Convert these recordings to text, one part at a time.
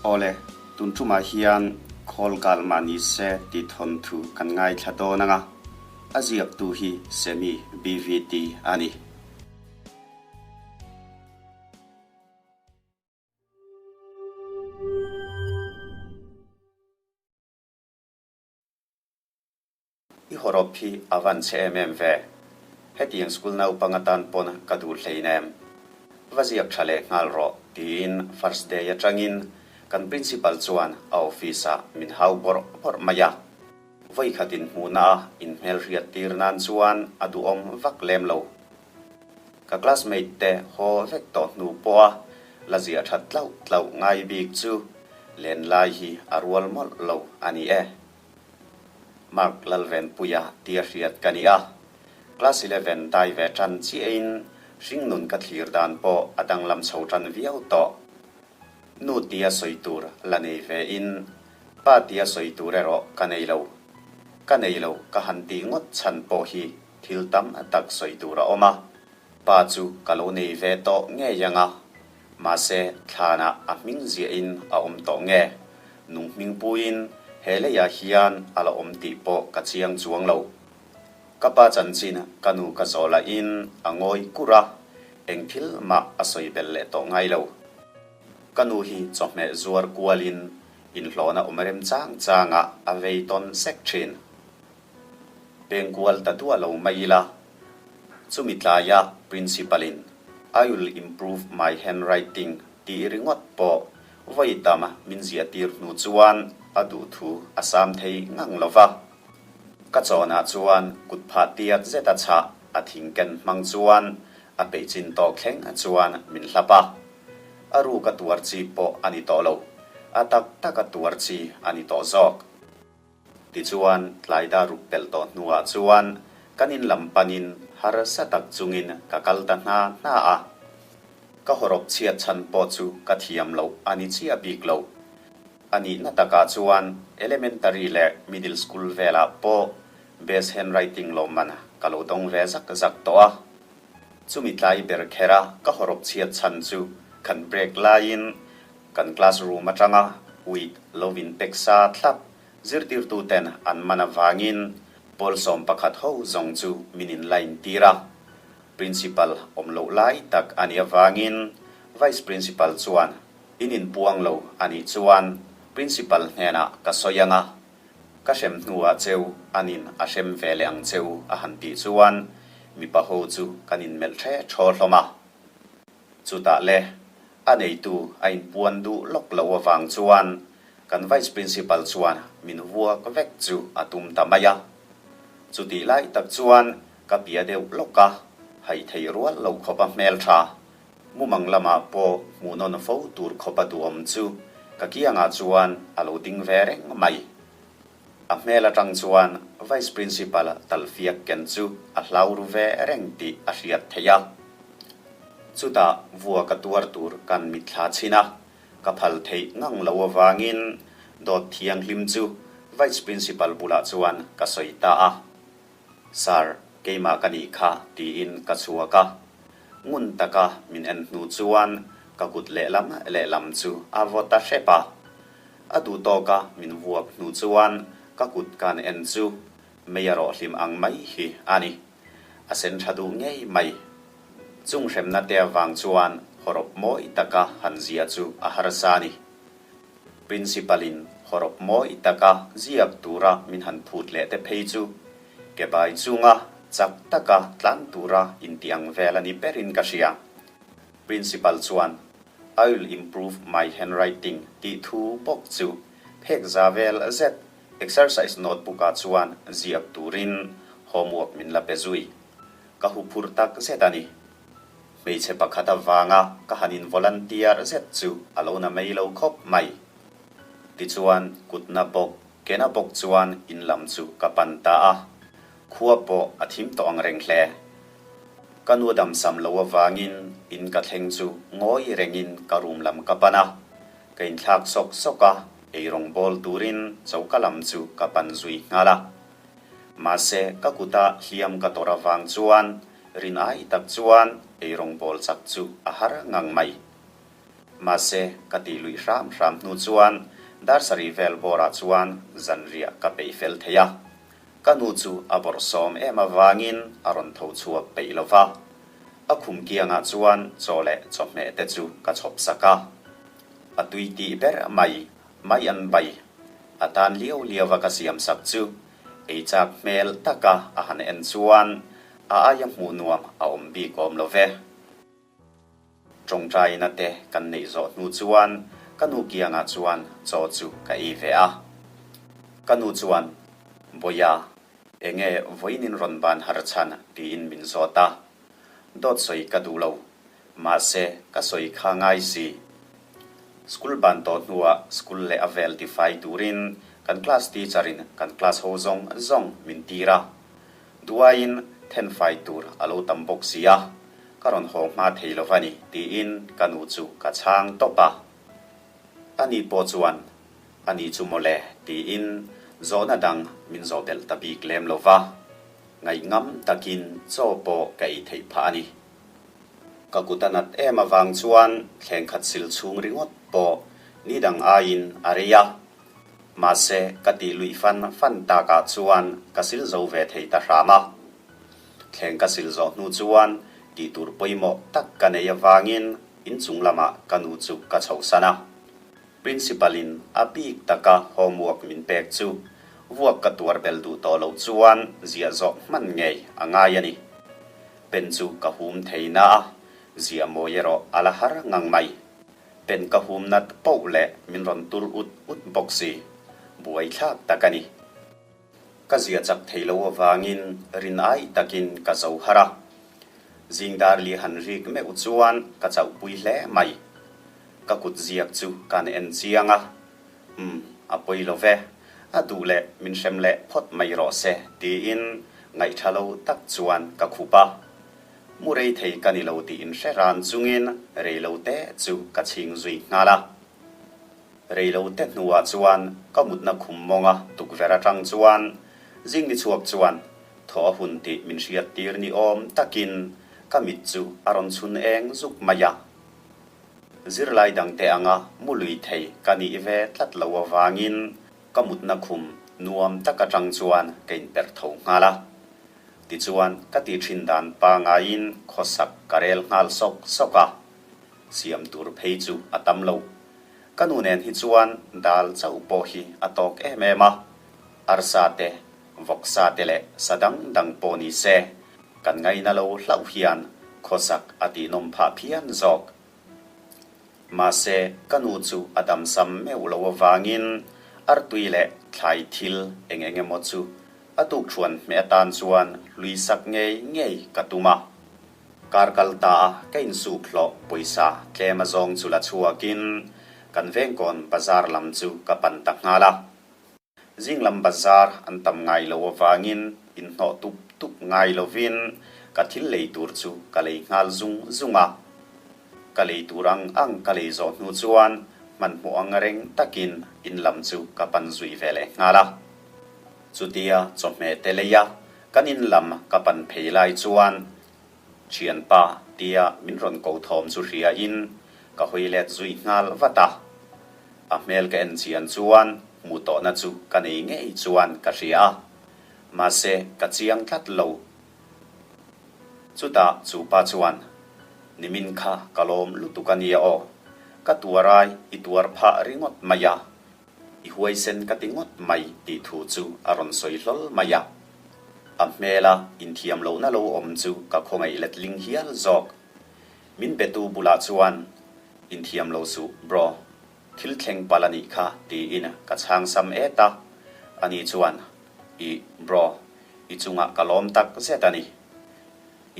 Awle, tun tumah hian Khawl Gal mah ni se tih thawnthu kan ngaithla dawn ang a, a ziaktu hi Semi BVT a ni. I hawrawp hi a van chhe em em ve. Hetiang school naupang atan pawn ka duh hleinem. Va ziak tha leh nghal rawh tiin first day atangin kan principal chuan a office ah min hau bawrh bawrh mai a. Vawikhat inhmuhna a inhmelhriat tir nan chuan a duhawm vak lem lo. Ka classmate te haw vek tawh hnu pawha la ziah that tlauh tlauh ngai bik chu len lai hi a rual mawlh lo a ni e. Mark Lalvenpuia tia hriat ka ni a, Class 11 dai ve tan chiahin hringnun ka thlir dan pawh a danglam chho tan viau tawh. Nu tia sawi tur la nei ve in, pa tia sawi tur erawh ka nei lo. Ka nei lo ka han tih ngawt chhan pawh hi thil tam tak sawi tur a awm a, pa chu ka lo nei ve tawh ngei ang a, Mahse, thlanah a hming ziahin a awm tawh nge? Nung hming puiin he leiah hian a la awm tih pawh ka chiang chuang lo. Ka pa chanchin ka nu ka zawh lahin a ngawi kur a, eng thil mah a sawi belh leh tawh ngai lo. Ka nu hi chawhmeh zuar kualin inhlawhna awm rem chang changah a vei tawn sek thin. Peng kual ta duah lo mai ila, chumi tlaia Principal-in I will improve my handwriting tih ringawt pawh vawi tam min ziahtir hnu chuan a duhthu a sam thei ngang lo va. Ka chawnah chuan kut phah tiat zeta chhah a thing ken hmang chuan a peih chin tawk thleng chuan min hlap a. A ruk a tuar chi pawh a ni tawh lo, a tak tak a tuar chi a ni tawh zawk. Tichuan, tlaida ruk pelh tawh hnuah chuan kan in lam panin harsa tak chungin ka kal ta hna hna a. Ka hawrawp chhiat chhan pawh chu ka thiam loh a ni chiah bik lo. A nihna takah chuan elementary leh middle school velah pawh best handwriting lawmman ka lo dawng ve zak zak tawh a. Chumi tlai ber khera ka hawrawp chhiat chhan chu kan break laiin Kan classroom atanga uit lo in pek sa thlap zirtirtuten an man avangin pawl 11 ho zawng chu min in line tir a. Principal awm loh lai tak a nih avangin Vice Principal chuan in inpuang lo a nih chuan Principal hnenah ka sawi ang a, ka hrem hnuah cheu an in a hrem ve leh ang cheu a han tih chuan mipa ho chu kan inmelh ṭhe ṭhaw hlawm a. Chutah le, a neitu a inpuan duh lawk loh avang chuan kan Vice Principal chuan min vuak vek chu a tum ta mai a. Chutih lai tak chuan ka pia deuh lawk a, haih theih rual lo khawpa hmeltha, mumang lamah pawh hmuhnawn fo tur khawpa duhawm chu ka kiangah chuan a lo ding ve reng mai. A hmel atang chuan Vice Principal talfiak ken chu a hlau ru ve reng tih a hriat theih a. Chutah vua ka tuar tur kan mitthla chhin a, ka phal theih ngang lo avangin dawt thianghlim chu Vice Principal bulah chuan ka sawi ta a. Sir, keimah ka nih kha tiin ka chhuak a. Ngun taka min en hnu chuan ka kut lehlam lehlam chu a vaw ta hrep a. A duh tawka min vuak hnu chuan ka kut kan en chu mei a rawhhlim ang mai hi a ni. A sen tha duh ngei mai. Chung hremna te avang chuan hawrawp mawi taka han ziah chu a harsa a ni. Principal in hawrawp mawi taka ziak tura min han phut leh te phei chu ke bai chunga chak taka tlan tura intih ang vel a ni berin ka hria. Principal chuan I will improve my handwriting tih thu bawk chu phek za vel zet exercise notebook ah chuan ziak turin homework min la pe zui. Ka huphurh tak zet a ni. Hmeichhe pakhat avanga ka han in volunteer zet chu a lo na mai lo khawp mai. Tichuan kutna bawk kena bawk chuan in lam chu ka pan ta a, khua pawh a thim tawh ang reng hle. Ka nu damsam lo avangin in ka thleng chu ngawi rengin ka room lam ka pan a, ka inthlak sawk sawk a, eirawng bawl turin choka lam chu ka pan zui nghal a. Mahse, ka kuta hliam ka tawrh avang chuan rin ai tak chuan eirawng bawl chak chu a har ngang mai. Mahse, ka tih luih hram hram hnu chuan dar sarih vel bawrah chuan zanriah ka peih fel thei a. Ka nu chu a bawrhsawm em avangin a rawn tho chhuak peih lo va. A khum kiangah chuan chaw leh chawhmeh te chu ka chhawp sak a. A tui tih ber mai mai an bai. A tan liau liau a ka siam sak chu ei chak hmel taka a han en chuan a aia hmuh nuam a awm bik awm lo ve. Tawngtaina te kan neih zawh hnu chuan ka nu kiangah chuan chaw chu ka ei ve a. Ka nu chuan, Bawiha, enge vawiin rawn ban har chhan? tiin min zawt a. Dawt sawi ka duh lo, mahse ka sawi kha ngai si. School ban tawh hnuah school leh a vel tifai turin kan class teacher in kan class ho zawng zawng min tir a. Duaiin thenfai tur a lo tam bawk si a, ka rawn haw hma thei lo va ni tiin ka nu chu ka chhang tawp a. Ani pawh chuan, Ani chu mawle tiin zawhna dang min zawh belh ta bik lem lo va, ngaihngam takin chaw pawh ka ei theih phah a ni. Ka kut a nat em avang chuan thleng khat sil chhung ringawt pawh ni dang aiin a rei a. Mahse, ka tih luih fan fan takah chuan ka sil zo ve thei ta hram a. Thleng ka sil zawh hnu chuan tih tur pawimawh tak ka nei avangin inchung lamah ka nu chu ka chhohsan a. Principal-in a bik taka homework min pek chu vuak ka tuar bel duh tawh loh chuan ziah zawh hman ngei a ngai a ni. Pen chu ka hum thei na a, ziah mawi erawh a la har ngang mai. Pen ka hum nat poh leh min rawn tur ut ut bawk si. Buaithlak tak a ni. Ka zia chak thei lo avangin rin ai takin ka zo har a. Zing dar li han rik meuh chuan ka chauhpui hle mai. Ka kut ziak chu kan en chiang a, Umm, a pawi lo ve, a duh leh min hrem leh phawt mai rawh se tiin ngaihṭha lo tak chuan ka khup a. Mu rei thei ka ni lo tih inhre ran chungin rei lo te chu ka chhing zui nghal a. Rei lo te hnuah chuan ka mutna khum mawnga tukverh atang chuan zing ni chhuak chuan thaw a hun tih min hriat tir ni awm takin ka mit chu a rawn chhun eng zuk mai a. Zirlai dangte anga mu lui thei ka nih ve tlat lo avangin ka mutna khum nuam tak atang chuan ka inperh tho nghal a. Tichuan ka ti thin dan pangaiin khawsak ka rel nghal sawk sawk a. Siam tur phei chu a tam lo. Ka nu nen hi chuan dal chauh pawh hi a tawk em em a, arsa te, vawksa te leh sa dang dang pawh ni se, kan ngaina lo hlauh hian khawsak a tihnawm phah phian zawk. Mahse, ka nu chu a damsam meuh lo avangin artui leh thlai thil eng eng emaw chu a tukthuan hmeh atan chuan hlui sak ngei ngei ka tum a. Kar kal ta a ka insuk hlawh pawisa tlem a zawng chu la chhuakin kan vengkawn bazar lam chu ka pan ta nghal a. Zing lam bazar an tam ngai lo avangin inhnawh tup tup ngai lovin ka thil lei tur chu ka lei nghal zung zung a. Ka lei tur ang ang ka lei zawh hnu chuan hmanhmawh ang reng takin in lam chu ka pan zui ve leh nghal a. Chutia chawhmeh te lei a Kan in lam ka pan phei lai chuan thianpa tia min rawn ko thawm chu hria in ka hawi let zui nghal vat a. A hmel ka en chian chuan hmuh tawhna chu ka nei ngei chuan ka hria a, mahse ka chiang tlat lo. Chutah chu pa chuan, Nimin kha ka lawm lutuk a nia aw, ka tuarai i tuar phah ringawt mai a, I huaisen ka ti ngawt mai tih thu chu a rawn sawi hlawl mai a. A hmela inthiam lohna lo awm chu ka khawngaih letling hial zawk. Min betu bulah chuan, Inthiam lo suh bro, thil thleng palh a nih kha tiin ka chhang sam et a. Ani chuan, Ih bro, i chungah ka lawm tak zet a ni.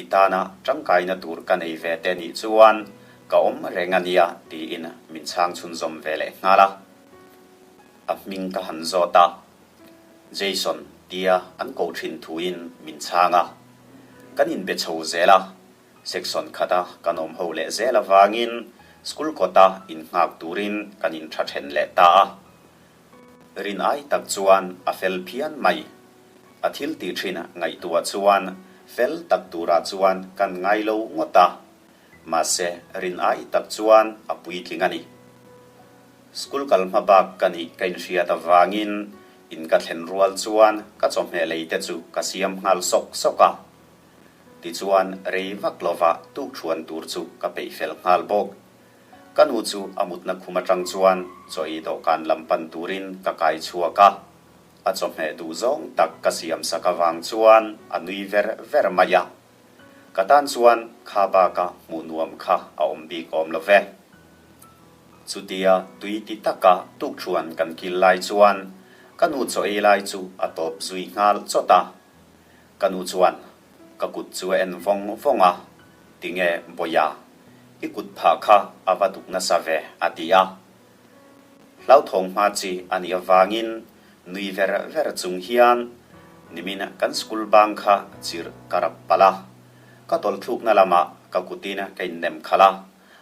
I tana tangkaina tur ka nei ve te nih chuan ka awm reng a nia tiin min chhang chhunzawm ve leh nghal a. A hming ka han zawt a, Jason tia an koh thin thuin min chhang a. Kan inbe chho zel a, section khata kan awm ho leh zel avangin school kawta innghak turin kan intha then leh ta a. Rin ai tak chuan a fel phian mai. A thil tih thin ngaihtuah chuan fel tak turah chuan kan ngai lo ngawt a. Mahse, rin ai tak chuan a puitling a ni. School kal hma bak ka nih ka inhriat avangin in ka thlen rual chuan ka chawhmeh lei te chu ka siam nghal sawk sawk a. Tichuan rei vak lova tukthuan tur chu ka peih fel nghal bawk. Ka nu chu a mutna khum atang chuan chaw ei dawhkan lam pan turin ka kai chhuak a. A chawhmeh duh zawng tak ka siam sak avang chuan a nui ver ver mai a. Ka tan chuan kha baka hmuh nuam kha a awm bik awm lo ve. Chutia tui ti taka tukthuan kan kil lai chuan ka nu chaw ei lai chu a tawp zui nghal chawt a. Ka nu chuan ka kut chu a en vawng vawng a, Tinge Bawia, i kut phah kha a va duk nasa ve a ti a. Hlauthawng hma chi a nih avangin nui ver ver chung hian nimin kan school bang kha chirh ka rap palh a, ka tawlhthlukna lamah ka kutin ka innem khalh a,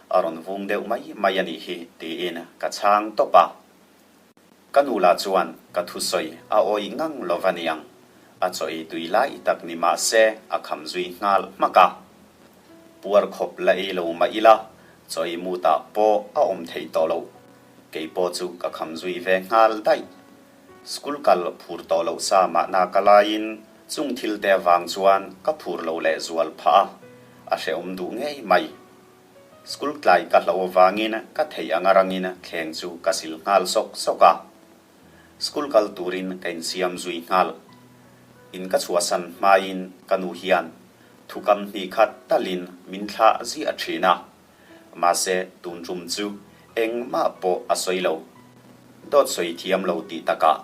a rawn vung deuh mai mai a nih hi tiin ka chhang tawp a. Ka nu lah chuan ka thusawi a awih ngang lo va niang, a chaw ei tui lai tak ni mah se a kham zui nghal hmak a. Puar khawp la ei lo mah ila chaw ei mutah pawh a awm thei tawh lo. Kei pawh chu ka kham zui ve nghal daih. School kal phur tawh loh sa mahna ka laiin chung thil te avang chuan ka phur lo leh zual phah a, a hrehawm duh ngei mai. School tlai ka hlo avangin ka theih anga rangin thleng chu ka sil nghal sawk sawk a. School kal turin ka insiam zui nghal. In ka chhuahsan hmain ka nu hian thukam hnih khat talin min thlah ziah thin a. Mahse tun tum chu engmah pawh a sawi lo. Dawt sawi thiam lo tih takah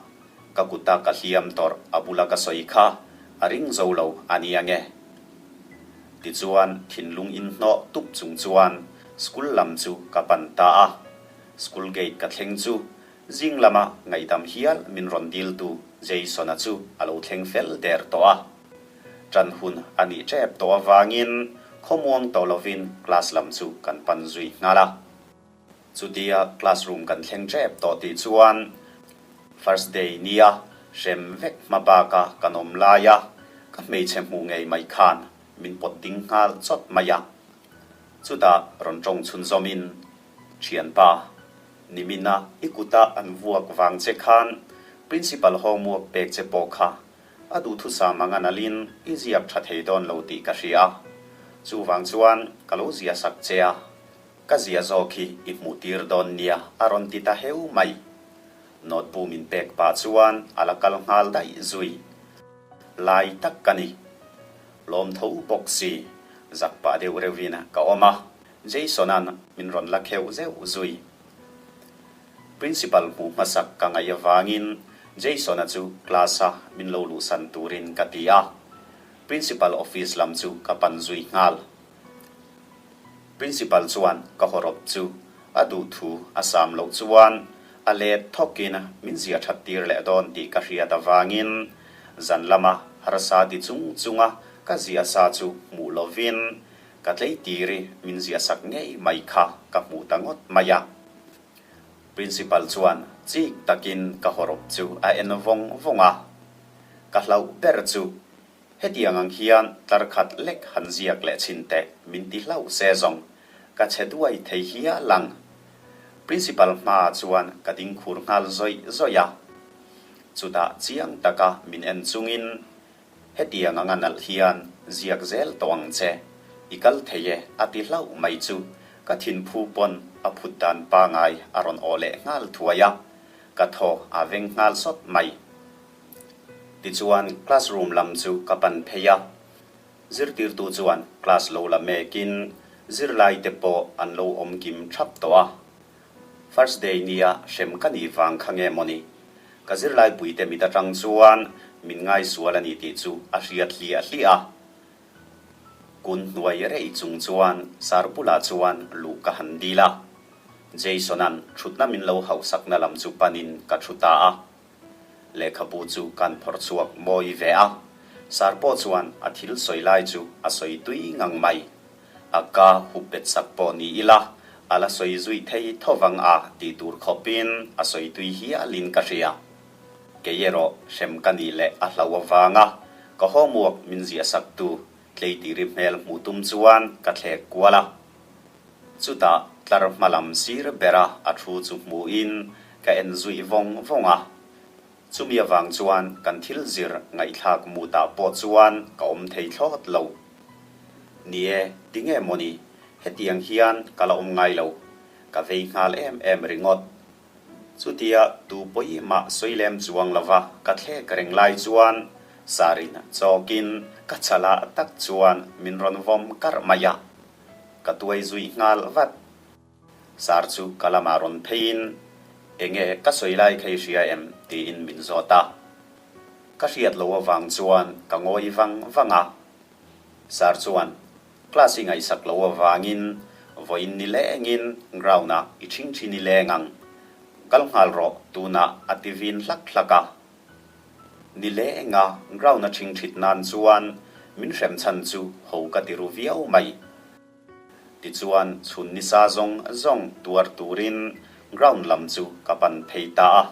ka kuta ka hliam tawrh a bula ka sawi kha a ring zo lo a ni ange. Tichuan thinlung inhnawh tup chung chuan school lam chu ka pan ta a. School gate ka thleng chu zing lama ngaihdam hial min rawn diltu Jason-a chu a lo thleng fel der tawh a. Ṭan hun a nih ṭep tawh avangin khawmuang tawh lovin class lam chu kan pan zui nghal a. Chutia classroom kan thleng ṭep tawh tih chuan first day nia hrem vek hma baka kan awm laia ka hmeichhe hmuh ngei mai khan min pawt ding nghal chawt mai a. Chutah rawn ṭawng chhunzawmin, Ṭhianpa, nimina i kuta an vuak vang che khan principal homework pek che pawh kha a duhthusam anga nalhin i ziak ṭha thei dawn lo tih ka hria. Chuvang chuan ka lo zia sak che a. Ka zia zawk hi i hmuh tir dawn nia a rawn ti ta heu mai. Note bu min pek pah chuan a la kal nghal daih zui. Lai tak ka ni. Lawm tho bawk si, zak pah deuh reuhin ka awm a, Jason-a'n min rawn la kheuh zeuh zui. Principal hmuh hmasak ka ngaih avangin Jason-a chu class-a min lo luhsan turin ka ti a, Principal office lam chu ka pan zui nghal. Principal chuan ka hawrawp chu a duh thu a sam loh chuan a let thawkin min ziah that tir leh dawn tih ka hriat avangin zan lama harsa ti chung chunga ka ziah sa chu hmuh lovin ka tleitiri min ziah sak ngei mai kha ka hmuh ta ngawt mai a. Principal chuan chik takin ka hawrawp chu a en vawng vawng a. Ka hlauh ber chu Hetiang ang hian tlar khat lek han ziak leh chhin teh min ti hlauh se zawng ka che duai thei hial ang. Principal hmaah chuan ka ding khur nghal zawih zawih a. Chutah chiang taka min en chungin hetiang anga nalh hian ziak zel tawh ang che, i kal thei e a ti hlauh mai chu ka thinphu pawn a phut dan pangai a rawn aw leh nghal thuai a, ka thaw a veng nghal sawt mai. Tichuan classroom lam chu ka pan phei a, zirtirtu chuan class lo la mekin zirlai te pawh an lo awm kim thap tawh a. First day nia hrem ka nih vang kha nge mawni? Ka zirlaipuite mit atang chuan min ngaisual a ni tih chu a hriat hliah hliah a. Kun hnuai rei chung chuan sar bulah chuan luh ka han dil a. Jason-a'n thutna min lo hauhsakna lam chu panin ka thu ta a. Lehkhabu chu kan phawrh chhuak mawi ve a, Sar pawh chuan a thil sawi lai chu a sawi tui ngang mai. A ka hup bet sak pawh ni ila, a la sawi zui thei tho vang a tih tur khawpin a sawi tui hialin ka hria. Kei erawh hrem ka nih leh a hlau avanga ka homework min ziah saktu tleitiri hmel hmuh tum chuan ka thlek kual a. Chutah tlar hma lam sir bera a thu chu hmuhin ka en zui vawng vawng a. Chumi avang chuan kan thil zir ngaihthlak mutah pawh chuan ka awm thei thlawt lo. Ni e, tinge mawni, hetiang hian ka la awm ngai lo. Ka vei nghal em em ringawt. Chutia tu pawimah sawi lem chuang lova ka thlek reng lai chuan Sarin chawkin ka chalah tak chuan min rawn vawm karh mai a. Ka tuai zui nghal vat. Sar chu ka lamah rawn pheiin, Enge ka sawi lai kha i hria em? tiin min zawt a. Ka hriat lo avang chuan ka ngawi vang vang a. Sar chuan, Class i ngaihsak lo avangin vawiin ni lengin ground ah i ṭhingṭhi ni leng ang. Kal nghal rawh tunah a ti vin hlak hlak a. Ni lenga ground a ṭhingṭhit nan chuan min hrem chhan chu ho ka ti ru viau mai. Tichuan chhun nisa zawng zawng tuar turin ground lam chu ka pan phei ta a.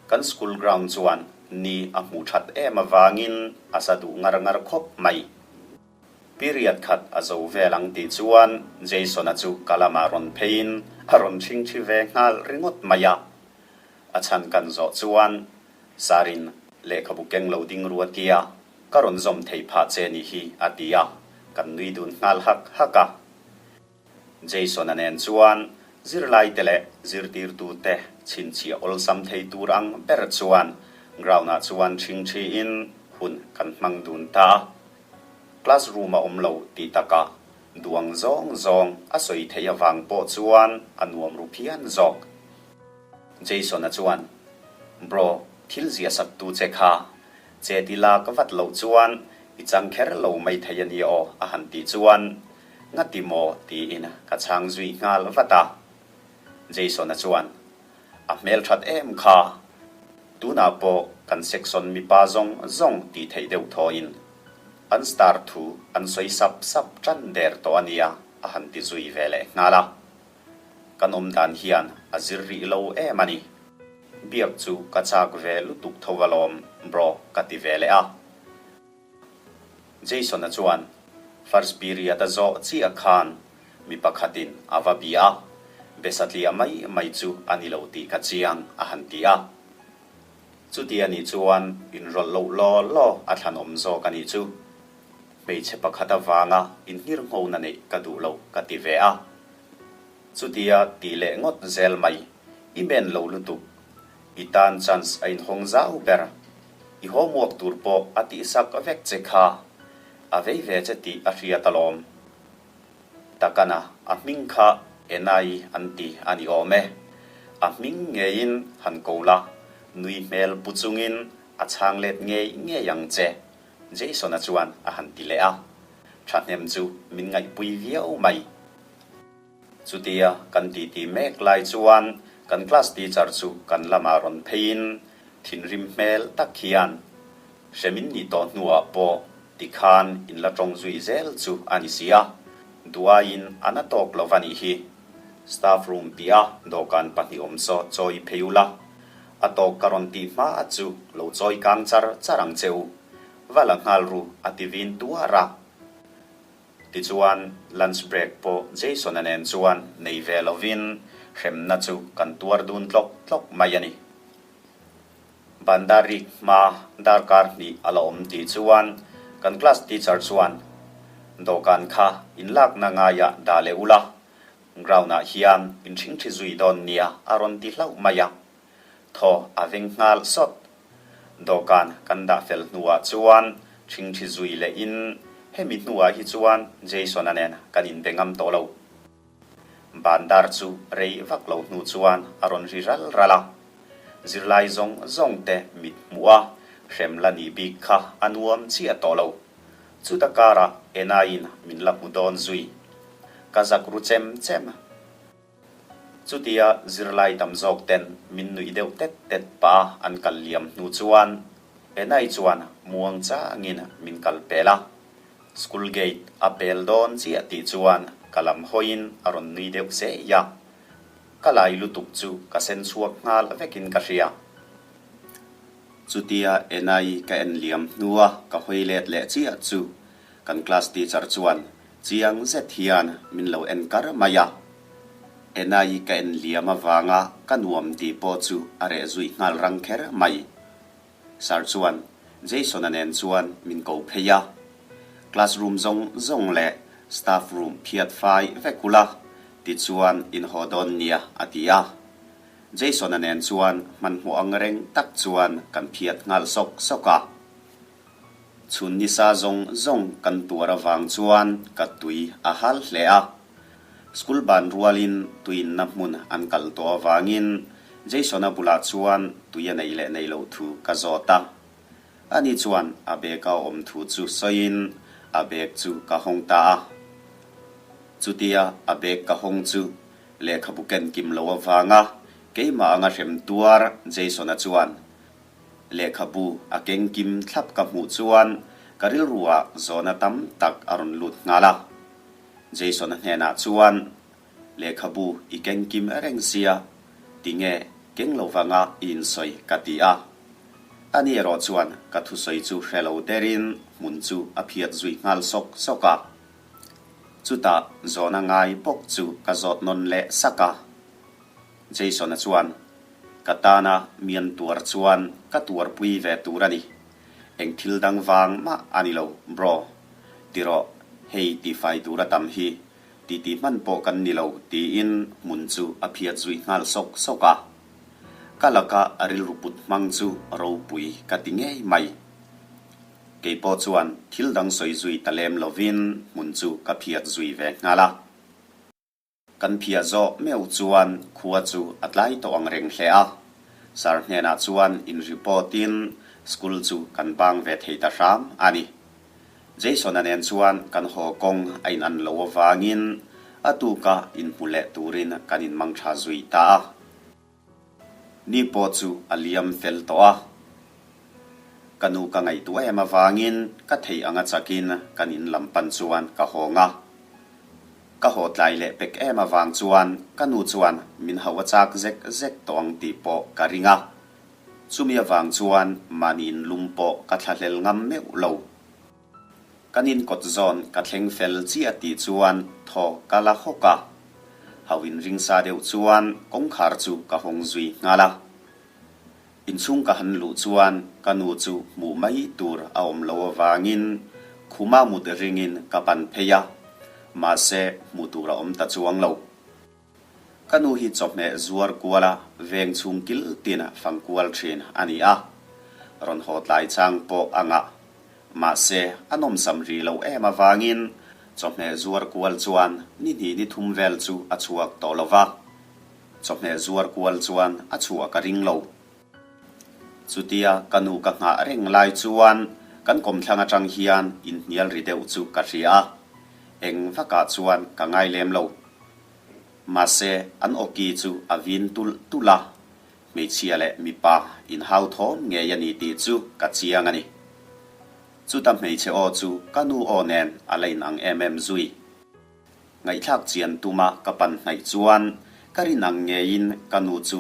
Kan school ground chuan ni a hmuh ṭhat em avangin a sa duh ngar ngar khawp mai. Period khat a zo vel ang tih chuan Jason-a chu ka lamah rawn pheiin a rawn ṭhingṭhi ve nghal ringawt mai a. A chhan kan zawh chuan Sarin lehkhabu keng lo ding ru a tia, ka rawn zawm thei phah che ni hi a ti a, kan nui dun nghal hak hak a. Jason-a nen chuan zirlaite leh zirtirtute chhinchhiah awlsam thei tur ang ber chuan ground-ah chuan ṭhingṭhiin hun kan hmang dun ta a. Class room a awm lo tih takah duang zawng zawng a sawi theih avang pawh chuan a nuam ru phian zawk. Jason-a chuan, Bro, thil ziah sak tu che kha, che ti lak vat loh chuan i chang kher lo mai thei a nia aw a han tih chuan, Ngati maw? tiin ka chhang zui nghal vat a. Jason-a chuan, A hmelthat em kha? Tunah pawh kan section mipa zawng zawng tih theih deuh thawhin an star thu an sawi sap sap tan der tawh a nia a han ti zui ve leh nghal a. Kan awm dan hian a zir rih lo em a ni. Biak chu ka chak ve lutuk tho alawm bro ka ti ve leh a. Jason-a chuan first period a zawh chiah khan mi pakhatin a va bia a, be satliah mai mai chu a ni lo tih ka chiang a han ti a. Chuti a nih chuan inrawlh loh law law a thlanawm zawk a nih chu. Hmeichhe pakhat avanga inhngirnghona neih ka duh lo ka ti ve a. Chutia tih leh ngawt zel mai, i men lo lutuk. I tan chance a inhawng zau ber. I homework tur pawh a tihsak vek che kha. A vei ve che tih a hriat alawm. Takana a hming kha Enai an ti a ni awm e. A hming ngeiin han ko la, nui hmel pu chungin a chhang let ngei ngei ang che, Jason-a chuan a han ti leh a. Thahnem chu min ngaihpui viau mai. Chutia kan titi mek lai chuan kan class teacher chu kan lamah rawn pheiin thinrim hmel tak hian hremin nih tawh hnuah pawh tikhan in la tawng zui zel chu a ni si a, duaiin a na tawk lo va nih hi. Staff room piah dawhkan pahnih awm saw chawi phei ula, a tawk ka rawn tih hma chu lo chawi kang char char ang che u, va la nghal ru a ti vin tuar a. Tichuan, lunch break pawh Jason-a nen chuan nei ve lovin hremna chu kan tuar dun tlawk tlawk mai a ni. Bandarik hma darkar hnih a la awm tih chuan kan class teacher chuan dawhkan kha inlakna ngaiah dah leh ula, ground-ah hian inṭhingṭhi zui dawn nia a rawn ti hlauh mai a. Thaw a veng nghal sawt. Dawhkan kan dah fel hnuah chuan ṭhingṭhi zui lehin hemi hnuah hi chuan Jason-a nen kan inbe ngam tawh lo. Bandar chu rei vak lo hnu chuan a rawn ri ral ral a. Zirlai zawng zawng te mit hmuh a, hrem la nih bik kha a nuam chiah tawh lo. Chuta karah Enaiin min la hmu dawn zui. Ka zak ru chem chem. Chutia zirlai tam zawk ten min nuih deuh tet tet pa an kal liam hnu chuan Enai chuan muang changin min kal pel a. School gate a pel dawn chiah tih chuan ka lam hawiin a rawn nui deuh zeh a. Ka lai lutuk chu ka sen chhuak nghal vekin ka hria. Chutia Enai ka en liam hnua ka hawi let leh chiah chu kan class teacher chuan. Chiang zet hian min lo en kar mai a. Enai ka en liam avanga ka nuam tih pawh chu a reh zui nghal rang kher mai. Sir chuan Jason-a nen chuan min ko phei a. Classroom zawng zawng leh staff room phiat fai vek ula tichuan in haw dawn nia a ti a. Jason-a nen chuan hmanhmawh ang reng tak chuan kan phiat nghal sawk sawk a. Chhun nisa zawng zawng kan tuar avang chuan ka tui a hal hle a. School ban rualin tuinna hmun an kal tawh avangin Jason-a bulah chuan tui a nei leh nei loh thu ka zawt a. Ani chuan a bag a awm thu chu sawiin a bag chu ka hawng ta a. Chutia a bag ka hawng chu lehkhabu ken kim lo avanga keimah anga hrem tuar Jason-a chuan Lehkhabu a keng kim thlap ka hmuh chuan ka rilruah zawhna tam tak a rawn lut nghal a. Jason-a hnenah chuan, Lehkhabu i keng kim reng sia, tinge keng lo vanga i insawi ka ti a. Ani erawh chuan ka thusawi chu hre lo derin hmun chu a phiat zui nghal sawk sawk a. Chutah zawhna ngai bawk chu ka zawt nawn leh sak a. Jason-a chuan, Ka tana mian tuar chuan ka tuarpui ve tur a ni. Eng thil dang vang mah a ni lo, bro. Ti rawh, hei tihfai tur a tam hi. Titi hman pawh kan ni lo, tiin hmun chu a phiat zui nghal sawk sawk a. Ka laka a rilru put hmang chu ropui ka ti ngei mai. Kei pawh chuan thil dang sawi zui ta lem lovin hmun chu ka phiat zui ve nghal a. Kan phiah zawh meuh chuan khua chu a tlai tawh ang reng hle a. Sir hnenah chuan in report in school chu kan bang ve thei ta hram a ni. Jason-a nen chuan kan haw kawng a in an lo avangin a tuka inhmu leh turin kan in mangtha zui ta a. Ni pawh chu a liam fel tawh a. Ka nu ka ngaihtuah em avangin ka theih anga chakin kan in lam pan chuan ka hawng a. Ka haw tlai leh pek em avang chuan ka nu chuan min hauh a chak zek zek tawh ang tih pawh ka ring a. Chumi avang chuan mahni in lum pawh ka thlahlel ngam meuh lo. Kan in kawt zawn ka thleng fel chiah tih chuan thaw ka la hawk a. Hau in ring sa deuh chuan kawngkhar chu ka hawng zui nghal a. Inchhung ka han luh chuan ka nu chu hmuh mai tur a awm lo avangin khuma mut ringin ka pan phei a, mahse hmuh tur a awm ta chuang lo. Ka nu hi chawhmeh zuar kuala veng chhung kil tin fang kual thin a ni a, rawn haw tlai chang pawh a ngah. Mahse, a nawmsam rih lo em avangin chawhmeh zuar kual chuan ni hnih ni thum vel chu a chhuak tawh lo va. Chawhmeh zuar kual chuan a chhuah ka ring lo. Chutia ka nu ka nghah reng lai chuan kan kawmthlang atang hian inhnial ri deuh chu ka hria a, eng vakah chuan ka ngai lem lo. Mahse, an awki chu a vin tulh tulh a, hmeichhia leh mipa inhau thawm ngei a ni tih chu ka chiang a ni. Chuta hmeichhe aw chu ka nu aw nen a la inang em em zui. Ngaihthlak chian tuma ka pan hnaih chuan ka rin ang ngeiin ka nu chu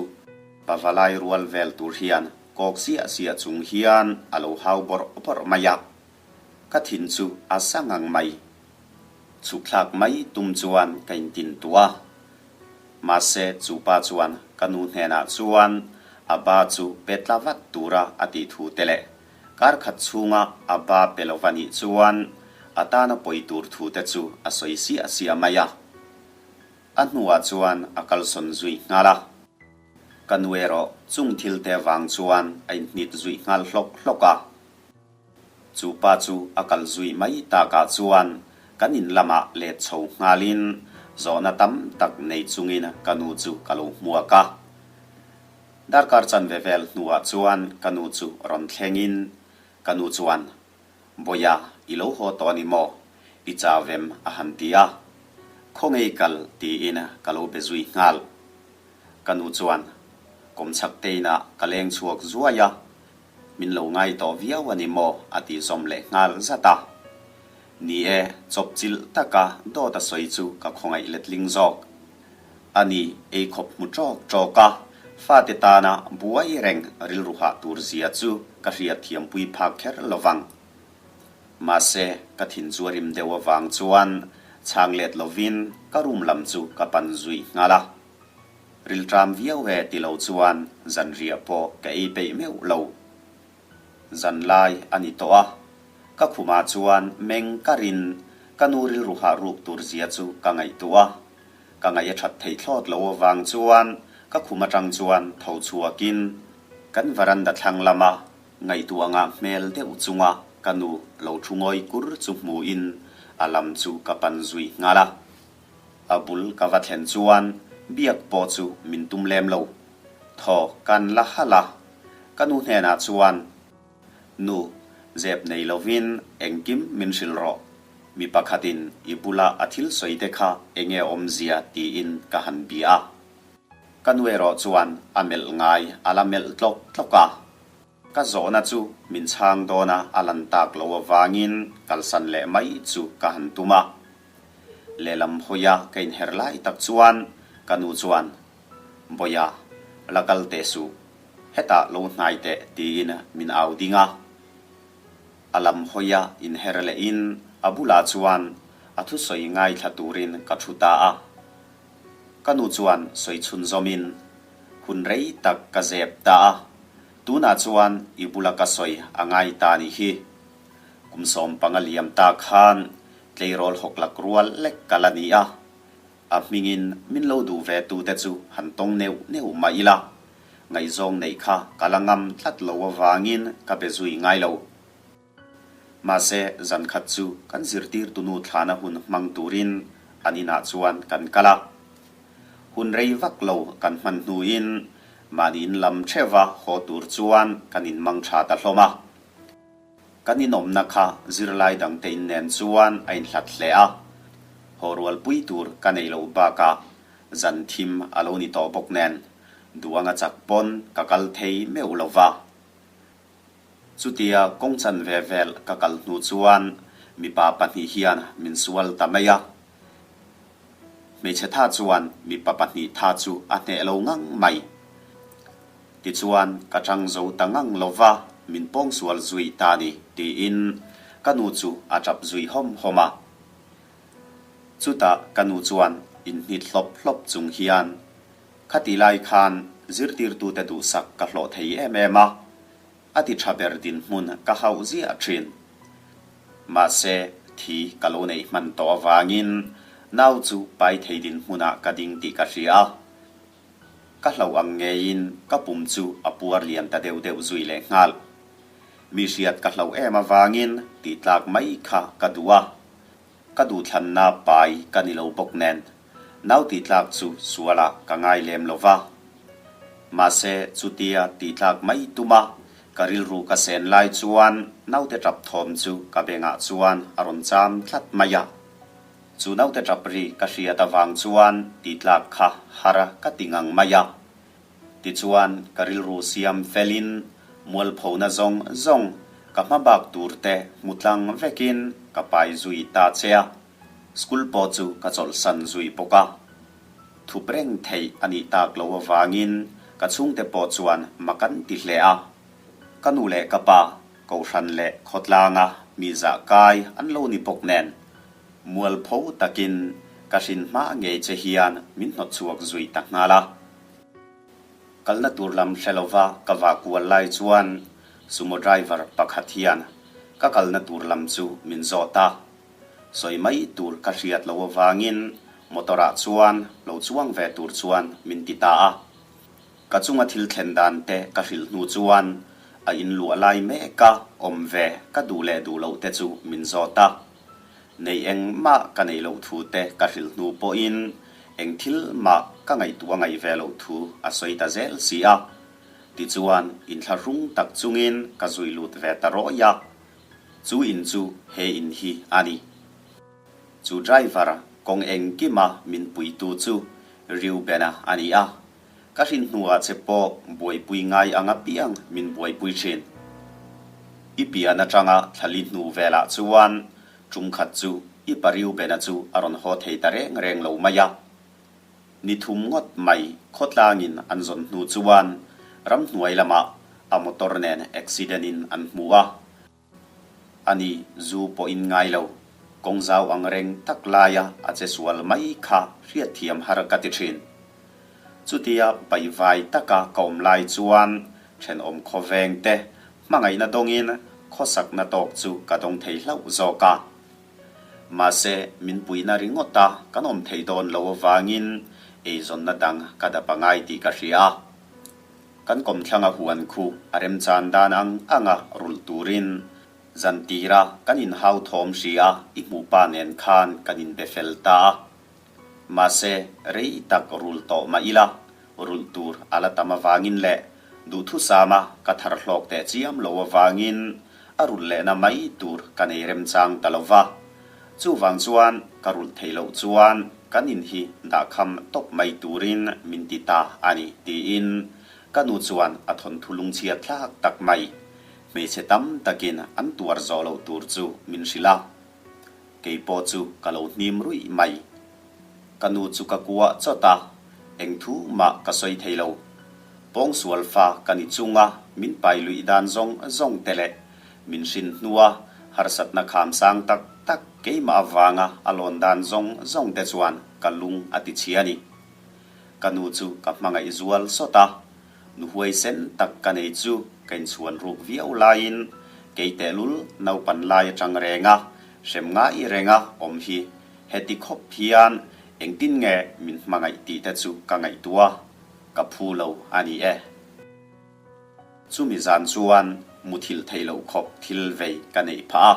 pavalai rual vel tur hian kawk siah siah chung hian a lo hau bawrh bawrh mai a. Ka thin chu a sa ngang mai. Chhukthlak mai tum chuan ka intin tuah a. Mahse chu pa chuan ka nu hnenah chuan a ba chu pe tla vat tura a tih thu te leh kar khat chhunga a ba pe lo va nih chuan a tana pawi tur thu te chu a sawi siah siah mai a. A hnuah chuan a kalsawn zui nghal a. Ka nu erawh chung thil te vang chuan a inhnit zui nghal hlawk hlawk a. Chu pa chu a kal zui mai takah chuan kan in lamah let chho nghalin zawhna tam tak nei chungin ka nu chu ka lo hmuak a. Darkar chanve vel hnuah chuan ka nu chu rawn thlengin ka nu chuan, Bawia, i lo haw tawh a ni maw? I chau em? a han ti a. Khaw ngei kal tiin ka lo be zui nghal. Ka nu chuan, Kawmchhak teinah ka leng chhuak zuai a, Min lo ngai tawh viau a ni maw? a tih zawm leh nghal zat a. Ni e, chawp chilh taka dawt a sawi chu ka khawngaih letling zawk. A ni, ei khawp hmu ṭawk ṭawk a, fate tana buai reng rilru hah tur zia chu ka hriat thiampui phak kher lo vang. Mahse, ka thin chu a rim deuh avang chuan Chhang let lovin ka room lam chu ka pan zui nghal a. Rilṭam viau e ti lo chuan zanriah pawh ka ei peih meuh lo. Zanlai a ni tawh a, ka khumah chuan meng karin ka nu rilru hah ruk tur zia chu ka ngaihtuah a. Ka ngaih a that theih thlawt lo avang chuan ka khum atang chuan tho chhuakin kan varanda thlang lama ngaihtuah ngah hmel deuh chunga ka nu lo thu ngawi kur chu hmuhin a lam chu ka pan zui nghal a. A bul ka va thlen chuan biak pawh chu min tum lem lo. Thaw kan la halh a, ka nu hnenah chuan, Nu, zep nei lovin engkim min hrilh rawh. Mi pakhatin i bula a thil sawi te kha enge awmzia tiin ka han bia a. Ka nu erawh chuan a melh ngai a la melh tlawk tlawk a. Ka zawhna chu min chhang dawna a lan tak lo avangin kalsan leh mai chu ka han tum a. Lehlam hawia ka inher lai tak chuan ka nu chuan, Bawia, la kal teh suh. Hetah lo hnai teh tiin min au ding a. A lam hawia inher lehin a bulah chuan a thusawi ngaithla turin ka thu ta a. Ka nu chuan sawi chhunzawmin, Hun rei tak ka zep ta a, tunah chuan i bula ka sawi a ngai ta ni hi. Kum 15 liam ta khan tleirawl hawklak rual lek ka la ni a, a hmingin min lo duh ve tute chu han tawng neuh neuh mah ila, ngaihzawng neih kha ka la ngam tlat lo avangin ka be zui ngai lo. Mahse, zan khat chu kan zirtirtunu thlana hun hmang turin an inah chuan kan kal a. Hun rei vak lo kan hman hnuin mahni in lam theuha haw tur chuan kan inmang tha ta hlawm a. Kan inawmna kha zirlai dangte in nen chuan a inhlat hle a, haw rualpui tur ka neih loh bakah zan thim a lo ni tawh bawk nen duanga chak pawn ka kal thei meuh lo va. Chutia kawng chan ve vel ka kal hnu chuan mipa pahnih hian min sual ta mai a. Hmeichhe tha chuan mipa pahnih tha chu a hneh lo ngang mai. Tichuan ka chang zo ta ngang lo va, min pawngsual zui ta ni tiin ka nu chu a tap zui hawm hawm a. Chutah ka nu chuan inhnit hlawp hlawp chung hian, Khati lai khan zirtirtute duhsak ka hlawh thei em em a, a ti tha ber dinhmun ka hauh ziah thin. Mahse, thi ka lo neih hman tawh avangin nau chu pai thei dinhmunah ka ding tih ka hria a. Ka hlauh ang ngeiin ka pum chu a puar lian ta deuh deuh zui leh nghal. Mi hriat ka hlauh em avangin tih tlak mai kha ka duh a. Ka duhthlanna pai ka ni lo bawk nen, nau tih tlak chu sualah ka ngai lem lo va. Mahse, chutia tih tlak mai tuma ka rilru ka sen lai chuan naute tap thawm chu ka bengah chuan a rawn cham tlat mai a. Chu naute tap ri ka hriat avang chuan tih tlak kha har ka ti ngang mai a. Tichuan, ka rilru siam felin mualphona zawng zawng ka hma bak tur te hmu tlang vekin ka pai zui ta che a, school pawh chu ka chawlhsan zui bawk a. Thup reng theih a nih tak lo avangin ka chhungte pawh chuan mak an ti hle a. Ka nu leh ka pa, Kohhran leh khawtlanga mi zah kai an lo ni bawk nen, mualpho takin ka hrin hma ngei che hian min hnawt chhuak zui ta nghal a. Kalna tur lam hre lova ka vah kual lai chuan sumo driver pakhat hian ka kalna tur lam chu min zawt a. Sawi mai tur ka hriat loh avangin motor ah chuan lo chuang ve tur chuan min ti ta a. Ka chunga thil thlen dan te ka hrilh hnu chuan a inluah lai mek a awm ve ka duh leh duh loh te chu min zawt a. Nei engmah ka neih loh thu te ka hrilh hnu pawhin eng thil mah ka ngaihtuah ngaih ve loh thu a sawi ta zel si a. Tichuan inthlahrung tak chungin ka zui lut ve ta rawih a. Chu in chu he in hi a ni. Chu driver kawng engkima min puitu chu Reuben-a a ni a. Ka hrin hnuah che pawh buaipui ngai ang apiang min buaipui thin. I pian atanga thlali hnu velah chuan tum khat chu i pa Reubena chu a rawn haw thei ta reng reng lo mai a. Ni thum ngawt mai khawtlangin an zawn hnu chuan ramhnuai lamah a motor nen accident in an hmu a. A ni, zu pawhin ngai lo. Kawng zau ang reng tak laia a che sual mai kha hriatthiam har ka ti thin. Chutia baihvai taka ka awm lai chuan thenawm khawveng te hmangaihna dawngin khawsakna tawk chu ka dawng thei hlauh zawk a. Mahse, min puihna ringawta kan awm thei dawn lo avangin eizawnna dang ka dap a ngai tih ka hria a. Kan kawmthlanga huan khu a remchan dan ang anga rulh turin zan tira kan inhau thawm hria i hmuh pa nen khan kan inbe fel ta a. Mahse, rei tak rul tawh mah ila, rulh tur a la tam avangin leh duhthusama ka thar hlawk teh chiam lo avangin a rulh lehna mai tur ka nei remchang ta lo va. Chuvang chuan ka rulh theih loh chuan kan in hi dahkham tawp mai turin min ti ta a ni tiin ka nu chuan a thawnthu lungchhia thlak tak mai hmeichhe tam takin an tuar zawh loh tur chu min hrilh a. Kei pawh chu ka lo hnim ruih mai. Ka nu chu ka kuah chawt a, eng thu mah ka sawi thei lo. Pawngsual fa ka ni chung a, min pai luih dan zawng zawng te leh min hrin hnua harsatna kham sang tak tak keimah avanga a lawn dan zawng zawng te chuan ka lung a ti chhia a ni. Ka nu chu ka hmangaih zual sawt a, Nu huaisen tak ka nei chu ka inchhuan ruk viau laiin kei tehlul naupan lai atang reng a, hrem ngai renga awm hi heti khawp hian engtin nge min hmangaih tih te chu ka ngaihtuah ka phu lo a ni e. Chumi zan chuan muthilh theih loh khawp thil vei ka neih phah a,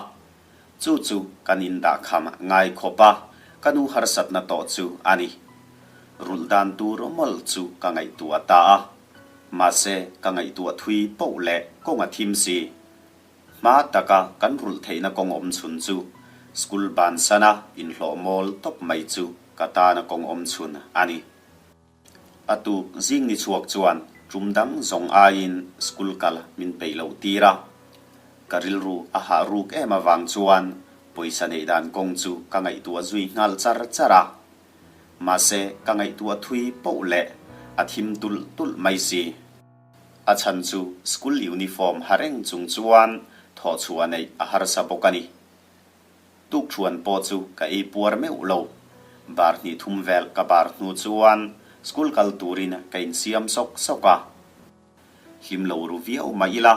Chu chu kan in dah kham ngai khawp a, ka nu harsatna tawh chu a ni. Rulh dan tur mawlh chu ka ngaihtuah ta a. Mahse, ka ngaihtuah thui poh leh kawng a thim si. Hma taka kan rulh theihna kawng awm chhun chu school bansana inhlawh mawl tawp mai chu ka tana kawng awm chhun a ni. A tuk zing ni chhuak chuan tum dang zawng aiin school kal min peih loh tir a. Ka rilru a hah ruk em avang chuan pawisa neih dan kawng chu ka ngaihtuah zui nghal char char a. Mahse ka ngaihtuah thui poh leh a thim tulh tulh mai si. A chhan chu school uniform ha reng chung chuan thawhchhuah neih a harsa bawk a ni. Tukṭhuan pawh chu ka ei puar meuh lo. Bar hnih thum vel ka bar hnu chuan school kal turin ka insiam sawk sawk a. Hlim lo ru viau mah ila,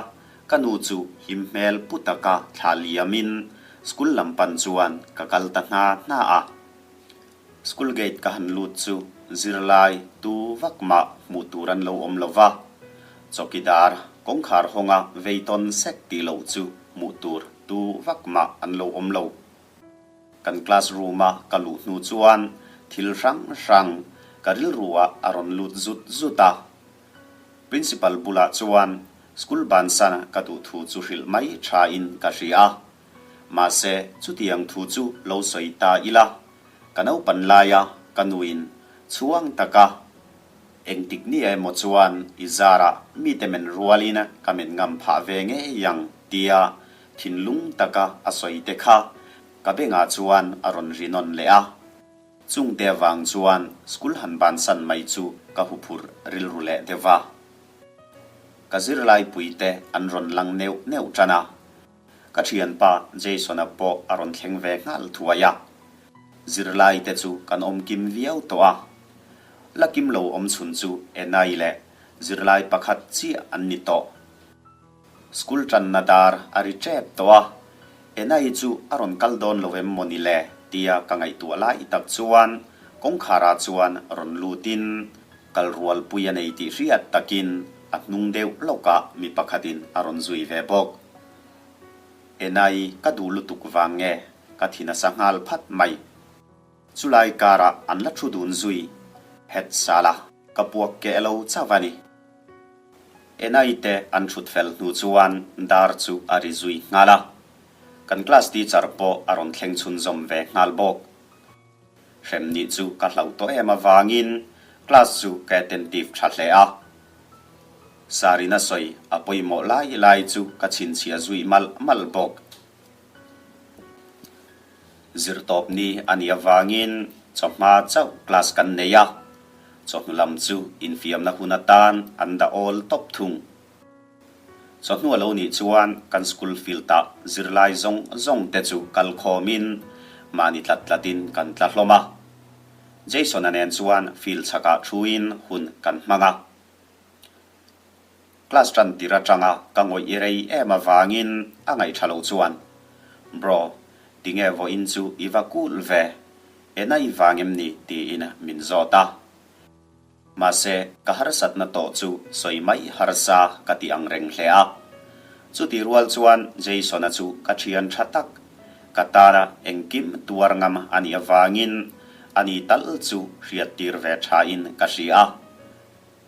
ka nu chu hlim hmel pu taka thla liamin school lam pan chuan ka kal ta hna hna a. School gate ka han lut chu zirlai tu vak mah hmuh tur an lo awm lo va, chawkidar kawngkhar hawnga vei tawn sek tih loh chu hmuh tur tu vak mah an lo awm lo. Kan class room a ka luh hnu chuan thil hrang hrang ka rilru ah a rawn lut zut zut a. Principal bulah chuan school bansan ka duh thu chu hrilh mai tha in ka hria a. Mahse, chutiang thu chu lo sawi ta ila, ka naupan laia ka nuin chhuang taka engtik ni emaw chuan i zarah mite men rualin ka men ngam phah ve ngei ang tia thinlung taka a sawi te kha ka bengah chuan a rawn ri nawn leh a. Chungte avang chuan school han bansan mai chu ka huphurh rilru leh deuh va. Ka zirlaipuite an rawn lang neuh neuh tan a. Ka thianpa Jason-a pawh a rawn thleng ve nghal thuai a. Zirlai te chu kan awm kim viau tawh a. La kim lo awm chhun chu Enai leh zirlai pakhat chiah an ni tawh. School tanna dar a ri tep tawh a. Enai chu a rawn kal dawn lo em maw ni le tia ka ngaihtuah lai tak chuan kawngkhar-ah chuan rawn lutin kal rualpui a nei tih hriat takin a hnung deuh lawkah mi pakhatin a rawn zui ve bawk. Enai ka duh lutuk vang nge ka thi nasa nghal phat mai. Chulai karah an la thu dun zui het sala ka puak keh lo chauh a ni. Enai te an thut fel hnu chuan dar chu a ri zui nghal a. Kan class teacher pawh a rawn thleng chhunzawm ve nghal bawk. Hrem nih chu ka hlauh tawh em avangin class chu ka attentive tha hle a. Sarina sawi a pawimawh lai lai chu ka chhinchhiah zui malh malh bawk. Zirtawp ni a nih avangin chawhma chauh class kan nei a, chawhnu lam chu infiamna hun atan an dah awl tawp thung. Chawhnu a lo nih chuan kan school field ah zirlai zawng zawng te chu kal khawmin Mahni tlat tlatin kan tla hlawm a. Jason-a nen chuan field chhakah thuin hun kan hmang a. Class tan tir atanga ka ngawih i rei em avangin a ngaih tha lo chuan, Bro, tinge vawiin chu i va kulh ve? Ena i vang em ni? tiin min zawt a. Mahse, ka harsatna tawh chu sawi mai harsa ka ti ang reng hle a. Chutih rual chuan Jason-a chu ka thian tha tak, ka tana engkim tuar ngam a nih avangin ani tal chu hriattir ve thain ka hria a.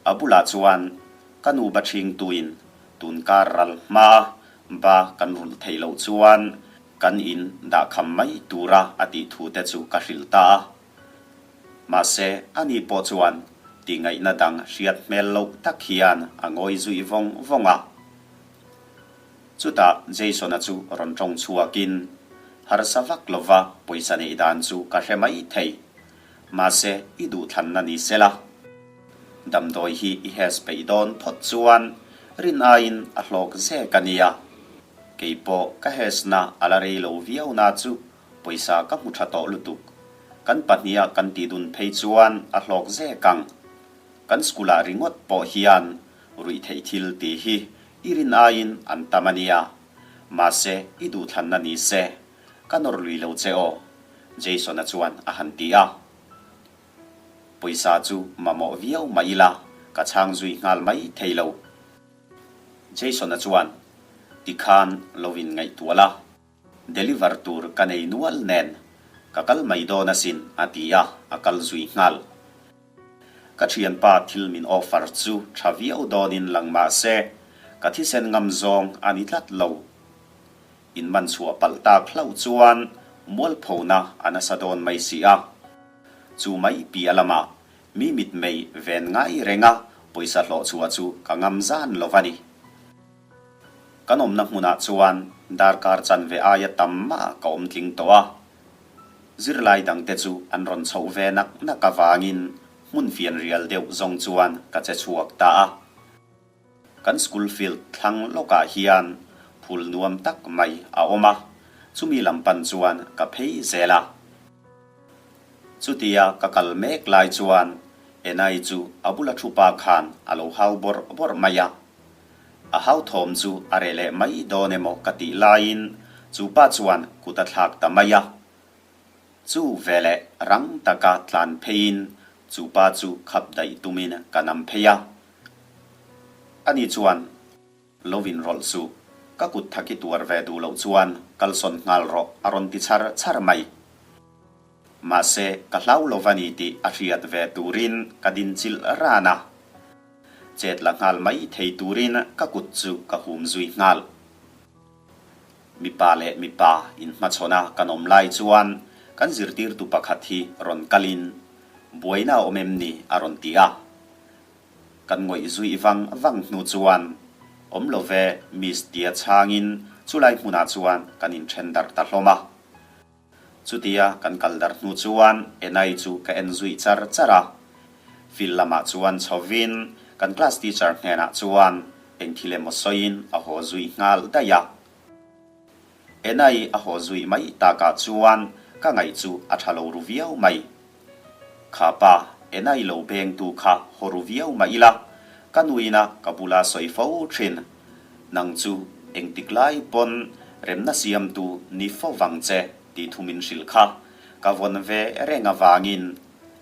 A bulah chuan ka nu ba ṭhingtuin tunkar ral hma ba kan rulh theih loh chuan kan in dahkham mai tura a tih thu te chu ka hrilh ta a. Mahse, ani pawh chuan tihngaihna dang hriat hmel loh tak hian a ngawi zui vawng vawng a. Chutah Jason-a chu rawn ṭawng chhuakin, Harsa vak lova pawisa neih dan chu ka hre mai thei. Mahse, i duhthlanna ni sela. Damdawi hi i hes peih dawn phawt chuan rin aiin a hlawk zek a nia. Kei pawh ka hesna a la rei lo viau na chu pawisa ka hmu tha tawh lutuk. Kan pahniha kan tih dun phei chuan a hlawk zek ang. Kan school-ah ringawt pawh hian ruih theih thil tih hi i rin aiin an tam a nia. Mahse, i duhthlanna ni se, ka nawr lui lo che aw, Jason-a chuan a han ti a. Pawisa chu mamawh viau mah ila ka chhang zui nghal mai thei lo. Jason-a chuan, Tikhan lo in ngaihtuah la, deliver tur ka nei nual nen ka kal mai dawn asin a ti a, a kal zui nghal. Ka thianpa thil min offer chu tha viau dawnin lang mah se, ka thisen ngam zawng a ni tlat lo. In man chhuah palh tak hlauh chuan mualphona a nasa dawn mai si a. Chu mai piah lamah mi mitmei ven ngai renga pawisa hlawh chhuah chu ka ngam zan lo va ni. Kan awmna hmunah chuan darkar chanve aia tam mah ka awm tling tawh a. Zirlai dangte chu an rawn chhoh ve nak nak avangin hmun fianrial deuh zawng chuan ka che chhuak ta a. Kan school field thlang lawkah hian phul nuam tak mai a awm a, chumi lam pan chuan ka phei zel a. Chutia ka kal mek lai chuan Enai chu a bula thu pa khan a lo hau bawrh bawrh mai a. A hau thawm chu a reh leh mai dawn emaw ka tih laiin chu pa chuan kut a thlak ta mai a. Chu veleh rang taka tlan pheiin chu pa chu khap daih tumin ka nam phei a. Ani chuan, Lo inrawlh suh, ka kut thaki tuar ve duh loh chuan kalsawn nghal rawh a rawn ti chhar chhar mai. Mahse, ka hlau lo va ni tih a hriat ve turin ka dinchilh ran a. Chet la nghal mai thei turin ka kut chu ka hum zui nghal. Mipa leh mipa inhmachhawna kan awm lai chuan kan zirtirtu pakhat hi rawn kalin, Buaina a awm em ni? a rawn ti a. Kan ngawih zuih vang vang hnu chuan, Awm lo ve, Miss tia chhangin chulai hmunah chuan kan inthen darh ta hlawm a. Chutia kan kal darh hnu chuan Enai chu ka en zui char char a. Field lamah chuan chhovin kan class teacher hnenah chuan eng thil emaw sawiin a haw zui nghal daih a. Enai a haw zui mai takah chuan ka ngaih chu a tha lo ru viau mai. Kha pa, Enai lo bengtu kha haw ru viau mah ila, ka nuina ka bula sawi fo thin. Nang chu engtik lai pawn remna siamtu ni fo vang che tih thu min hrilh kha ka vawn ve reng avangin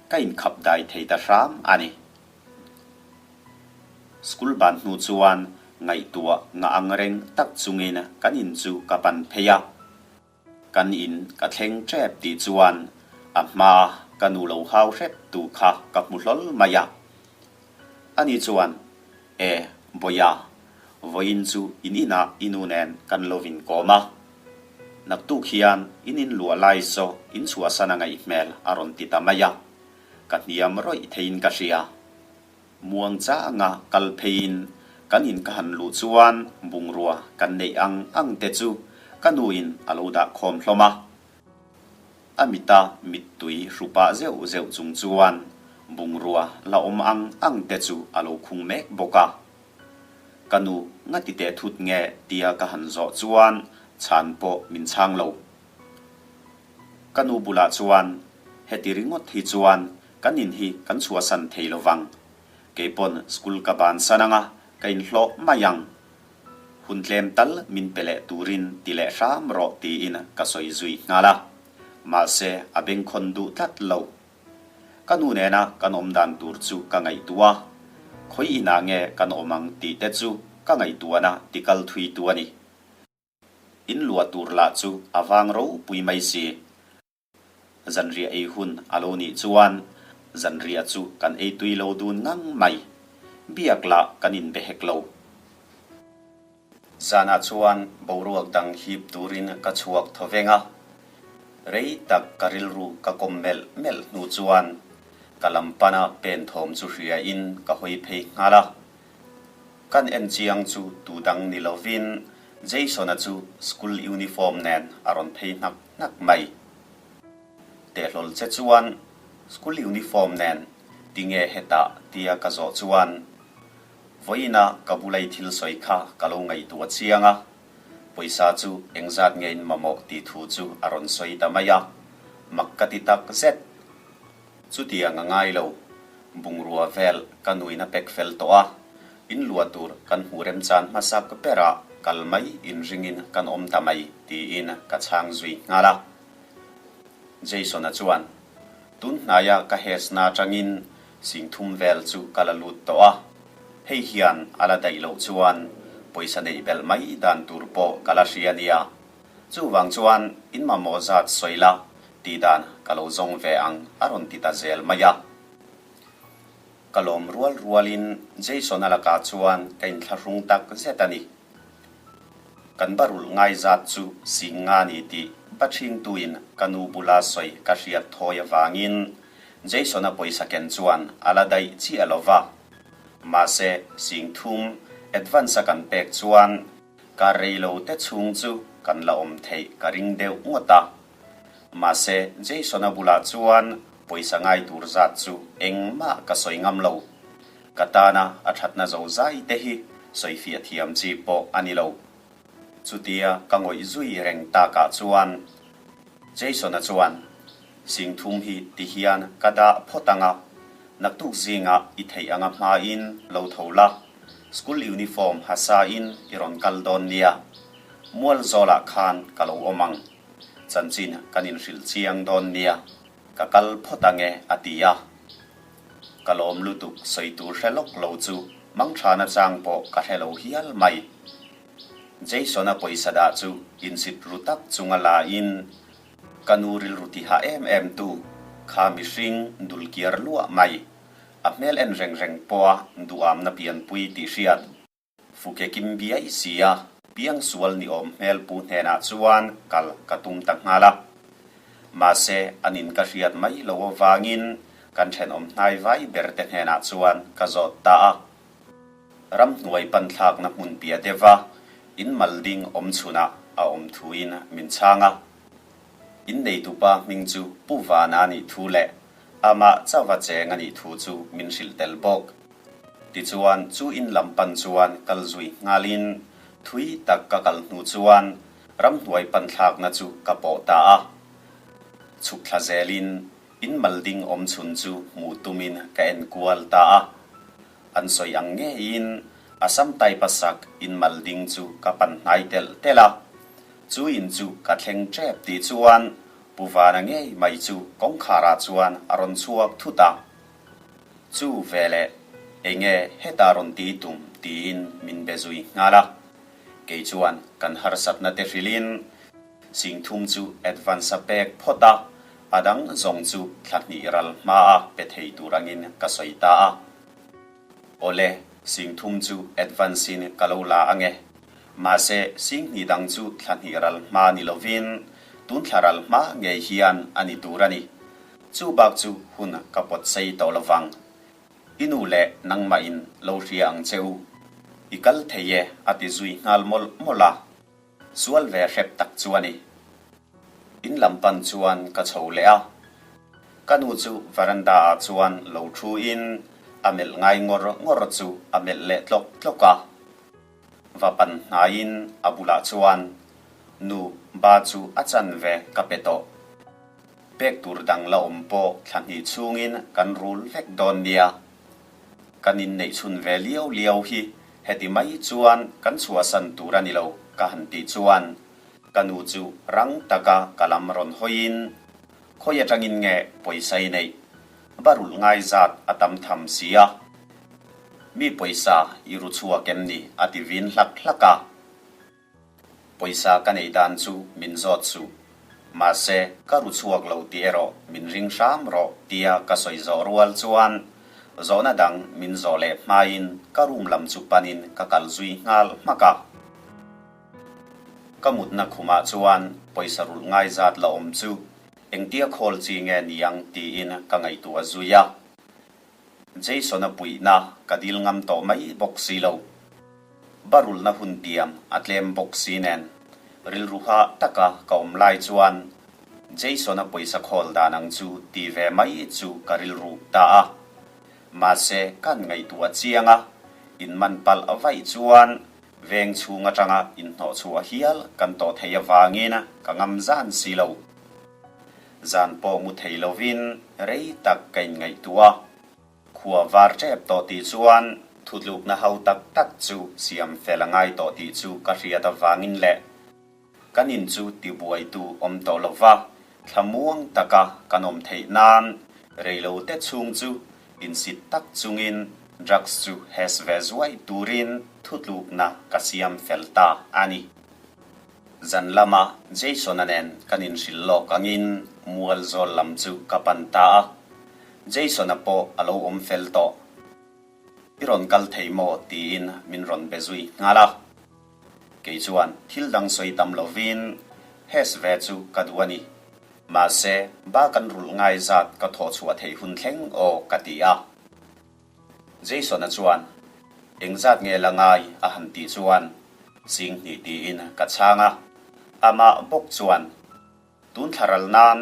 ka inkhap dai thei ta hram a ni. School ban hnu chuan ngaihtuah ngah ang reng tak chungin kan in chu ka pan phei a. Kan in ka thleng tep tih chuan a hma ka nu lo hau hrep tu kha ka hmu hlawl mai a. Ani chuan, E, Bawia, vawiin chu in inah i nu nen kan lo inkawm a. Naktuk hian in in luah lai saw in chhuahsan a ngaih hmel a rawn ti ta mai a. Ka hniam rawih theiin ka hria. Muang changa kal pheiin kan in ka han luh chuan bungrua kan neih ang ang te chu ka nuin a lo dah khawm hlawm a. A mita mittui hru pah zeuh zeuh chung chuan bungrua la awm ang ang te chu a lo khung mek bawk a. Ka nu ngati teh thut nge tia ka han zawh chuan chhan pawh min chhang lo. Ka nu bulah chuan heti ringawt hi chuan kan in hi kan chhuahsan thei lo vang. Keipawn school ka bansan anga ka inhlawh mai ang. Hun tlem tal min pe leh turin ti leh hram rawh tiin ka sawi zui nghal a. Mahse a bengkhawn duh tlat lo. Ka nu nena kan awm dan tur chu ka ngaihtuah a, khawi inah nge kan awm ang tih te chu ka ngaihtuahna tikal thui tu a ni. In luah tur lah chu a vang ropui mai si. Zanriah ei hun a lo nih chuan zanriah chu kan ei tui lo dun ngang mai. Biak lah kan inbe hek lo. Zanah chuan boruak dang hip turin ka chhuak thaw veng a, rei tak ka rilru ka kawm melh melh hnu chuan ka lam pana pen thawm chu hriain ka hawi phei nghal a. Kan en chiang chu tu dang ni lovin Jason-a chu school uniform nen a rawn phei hnak hnak mai. Tehlawl che chuan school uniform nen tinge hetah tia ka zawh chuan Vawiina ka bulai thil sawi kha ka lo ngaihtuah chiang a, pawisa chu engzat nge in mamawh tih thu chu a rawn sawi ta mai a, mak ka ti tak zet. Chutiang a ngai lo, bungrua vel ka nuin a pek fel tawh a, in luah tur kan hmuh remchan hmasak berah kal mai inringin kan awm ta mai tiin ka chhang zui nghal a. Jason-a chuan, Tun hnaia ka hesna atangin Singthum vel chu ka la lut tawh a, hei hian a la daih loh chuan pawisa neih belh mai dan tur pawh ka la hria nia. Chuvang chuan in mamawh zat sawi la tih dan ka lo zawng ve ang a rawn ti ta zel mai a. Ka lawm rual rualin Jason-a lakah chuan ka inthlahrung tak zet a ni. Kan barulh ngai zat chu sing nga ni tih Bathingtuin ka nu bula sawi ka hriat thawi avangin Jason-a pawisa ken chuan a la daih chiah lo va. Mahse, sing thum advance-a kan pek chuan kar rei lo te chhung chu kan la awm theih ka ring deuh ngawt a. Mahse, Jason-a bulah chuan pawisa ngai tur zat chu engmah ka sawi ngam lo. Ka tana a thatna zo zai te hi sawifiah thiam chi pawh a ni lo. Chutia ka ngawih zui reng takah chuan Jason-a chuan, Singthum hi ti hian ka dah phawt ang a, naktuk zingah i theih anga hmain lo tho la, school uniform ha sain i rawn kal dawn nia. Mual zawlah khan ka lo awm ang. Chanchin kan inhrilh chiang dawn nia. Ka kal phawt ang e, a ti a. Ka lawm lutuk sawi tur hre lawk lo chu mangthana chang pawh ka hre lo hial mai. Jason-a pawisa dah chu insit ru tak chunga la in ka nu rilru tiha em em tu kha mihring dul kiar luah mai. A hmel en reng reng pawha duhamna pianpui tih hriat. Fuke kim biai si a, piangsual ni awm hmel pu hnenah chuan kal ka tum ta nghal a. Mahse, an in ka hriat mai lo avangin kan thenawm hnai vai ber te hnenah chuan ka zawt ta a. Ramhnuai panthlakna hmun piah deuha in mal ding awm chhunah a awm thuin min chhang a. Inneitupa hming chu Pu Vana a nih thu leh amah chauha cheng a nih thu chu min hrilh tel bawk. Tichuan, chu in lam pan chuan kal zui nghalin thui tak ka kal hnu chuan ramhnuai pan thlakna chu ka pawh ta a. Chhuk thla zelin in mal ding awm chhun chu hmuh tumin ka en kual ta a. An sawi ang ngeiin Assam type a sak in mal ding chu ka pan hnai telh telh a. Chu in chu ka thleng tep tih chuan Pu Vana ngei mai chu kawngkharah chuan a rawn chhuak thut a. Chu veleh enge heta rawn ti tum tiin min be zui nghal a. Kei chuan kan harsatna te hrilhin Singthum chu advance a pek phawt a, a dang zawng chu thla hnih ral hmaa pe thei tur angin ka sawi ta a. Awle, Singthum chu advance in ka lo la ange. Mahse, Singhnih dang chu thla hnih ral hma ni lovin tun thla ral hma ngei hian a ni tur a ni. Chu bak chu hun ka pawt sei tawh lo vang. I nu leh nangmah in lo hria ang che u. I kal thei e a ti zui nghal mawlh mawlh a. Sual ve hrep tak chu a ni. In lam pan chuan ka chho leh a. Ka nu chu veranda ah chuan lo thu in a melh ngai ngawr ngawr chu a melh leh tlawk tlawk a. Va pan hnaiin a bulah chuan, Nu, ba chu a chan ve ka pe tawh. Pek tur dang la awm pawh thla hnih chhungin kan rul vek dawn nia. Kan inneih chhun ve liau liau hi heti mai chuan kan chhuahsan tur a ni lo ka han tih chuan ka nu chu rang taka ka lam rawn hawiin khawi atangin nge pawisa i neih? Va rulh ngai zat a tam tham si a. Mi pawisa i ru chhuak em ni? a ti vin hlak hlak a. Pawisa ka neih dan chu min zawt suh. Mahse, ka ru chhuak lo tih erawh min ring hram rawh tia ka sawi zawh rual chuan zawhna dang min zawh leh hmain ka room lam chu panin ka kal zui nghal hmak a. Ka mutna khumah chuan pawisa rulh ngai zat la awm chu engtia khawl chi nge niang tiin ka ngaihtuah zui a. Jason-a puihna ka dil ngam tawh mai bawk si lo. Barulhna hun tiam a tlem bawk si nen, rilru hah taka ka awm lai chuan Jason-a pawisa khawl dan ang chu ti ve mai chu ka rilru ta a. Mahse, kan ngaihtuah chiang a, inman palh vaih chuan veng chhung atanga inhnawh chhuah hial kan tawh thei avangin ka ngam zan si lo. Zan pawh mu thei lovin rei tak ka inngaihtuah a. Khua var tep tawh tih chuan thutlukna ho tak tak chu siam fel a ngai tawh tih chu ka hriat avangin leh kan in chu tibuaitu awm tawh lova thlamuang taka kan awm theih nan reilote chhung chu insit tak chungin drugs chu hes ve zuai turin thutlukna ka siam fel ta a ni. Zan lama Jason-a nen kan inhrilh lawk angin mual zawl lam chu ka pan ta a, Jason-a pawh a lo awm fel tawh. I rawn kal thei maw? tiin min rawn be zui nghal a. Kei chuan thil dang sawi tam lovin Hes ve chu ka duh a ni. Mahse, ba kan rulh ngai zat ka thawh chhuah theih hun thleng aw ka ti a. Jason-a chuan, Engzat nge la ngai? a han tih chuan, Sing hnih tiin ka chhang a. Amah bawk chuan, Tun thla ral nan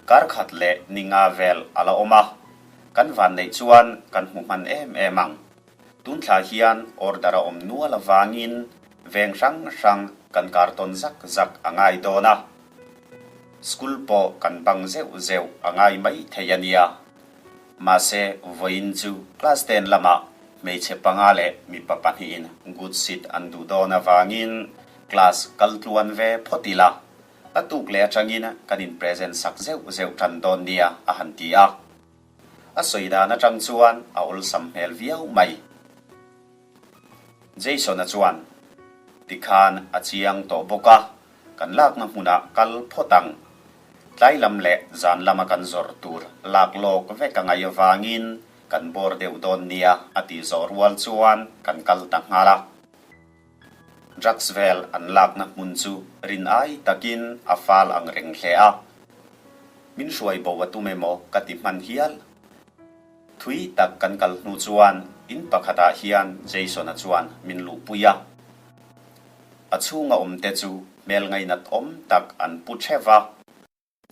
kar khat leh ni nga vel a la awm a, kan van neih chuan kan hmu hman em em ang. Tun thla hian order a awm nual avangin veng hrang hrang kan kar tawn zak zak a ngai dawn a. School pawh kan bang zeuh zeuh a ngai mai thei a nia. Mahse, vawiin chu class ten lamah hmeichhe panga leh mipa pahnihin good seat an duh dawn avangin class kal tluan ve phawt ila, a tuk leh atangin kan in present sak zeuh zeuh tan dawn nia a han ti a. A sawi dan atang chuan a awlsam hmel viau mai. Jason-a chuan, Tikhan a chiang tawh bawk a, kan lakna hmunah kal phawt ang. Tlai lam leh zan lama kan zawrh tur lak lawk vek a ngaih avangin kan bawr deuh dawn nia a tih zawh rual chuan kan kal ta nghal a. Drugs vel an lakna hmun chu rin ai takin a fal ang reng hle a. Min hruai bo a tum emaw ka ti hman hial. Thui tak kan kal hnu chuan in pakhatah hian Jason-a chuan min luhpui a. A chhunga awmte chu hmel ngainat awm tak an pu theuh va.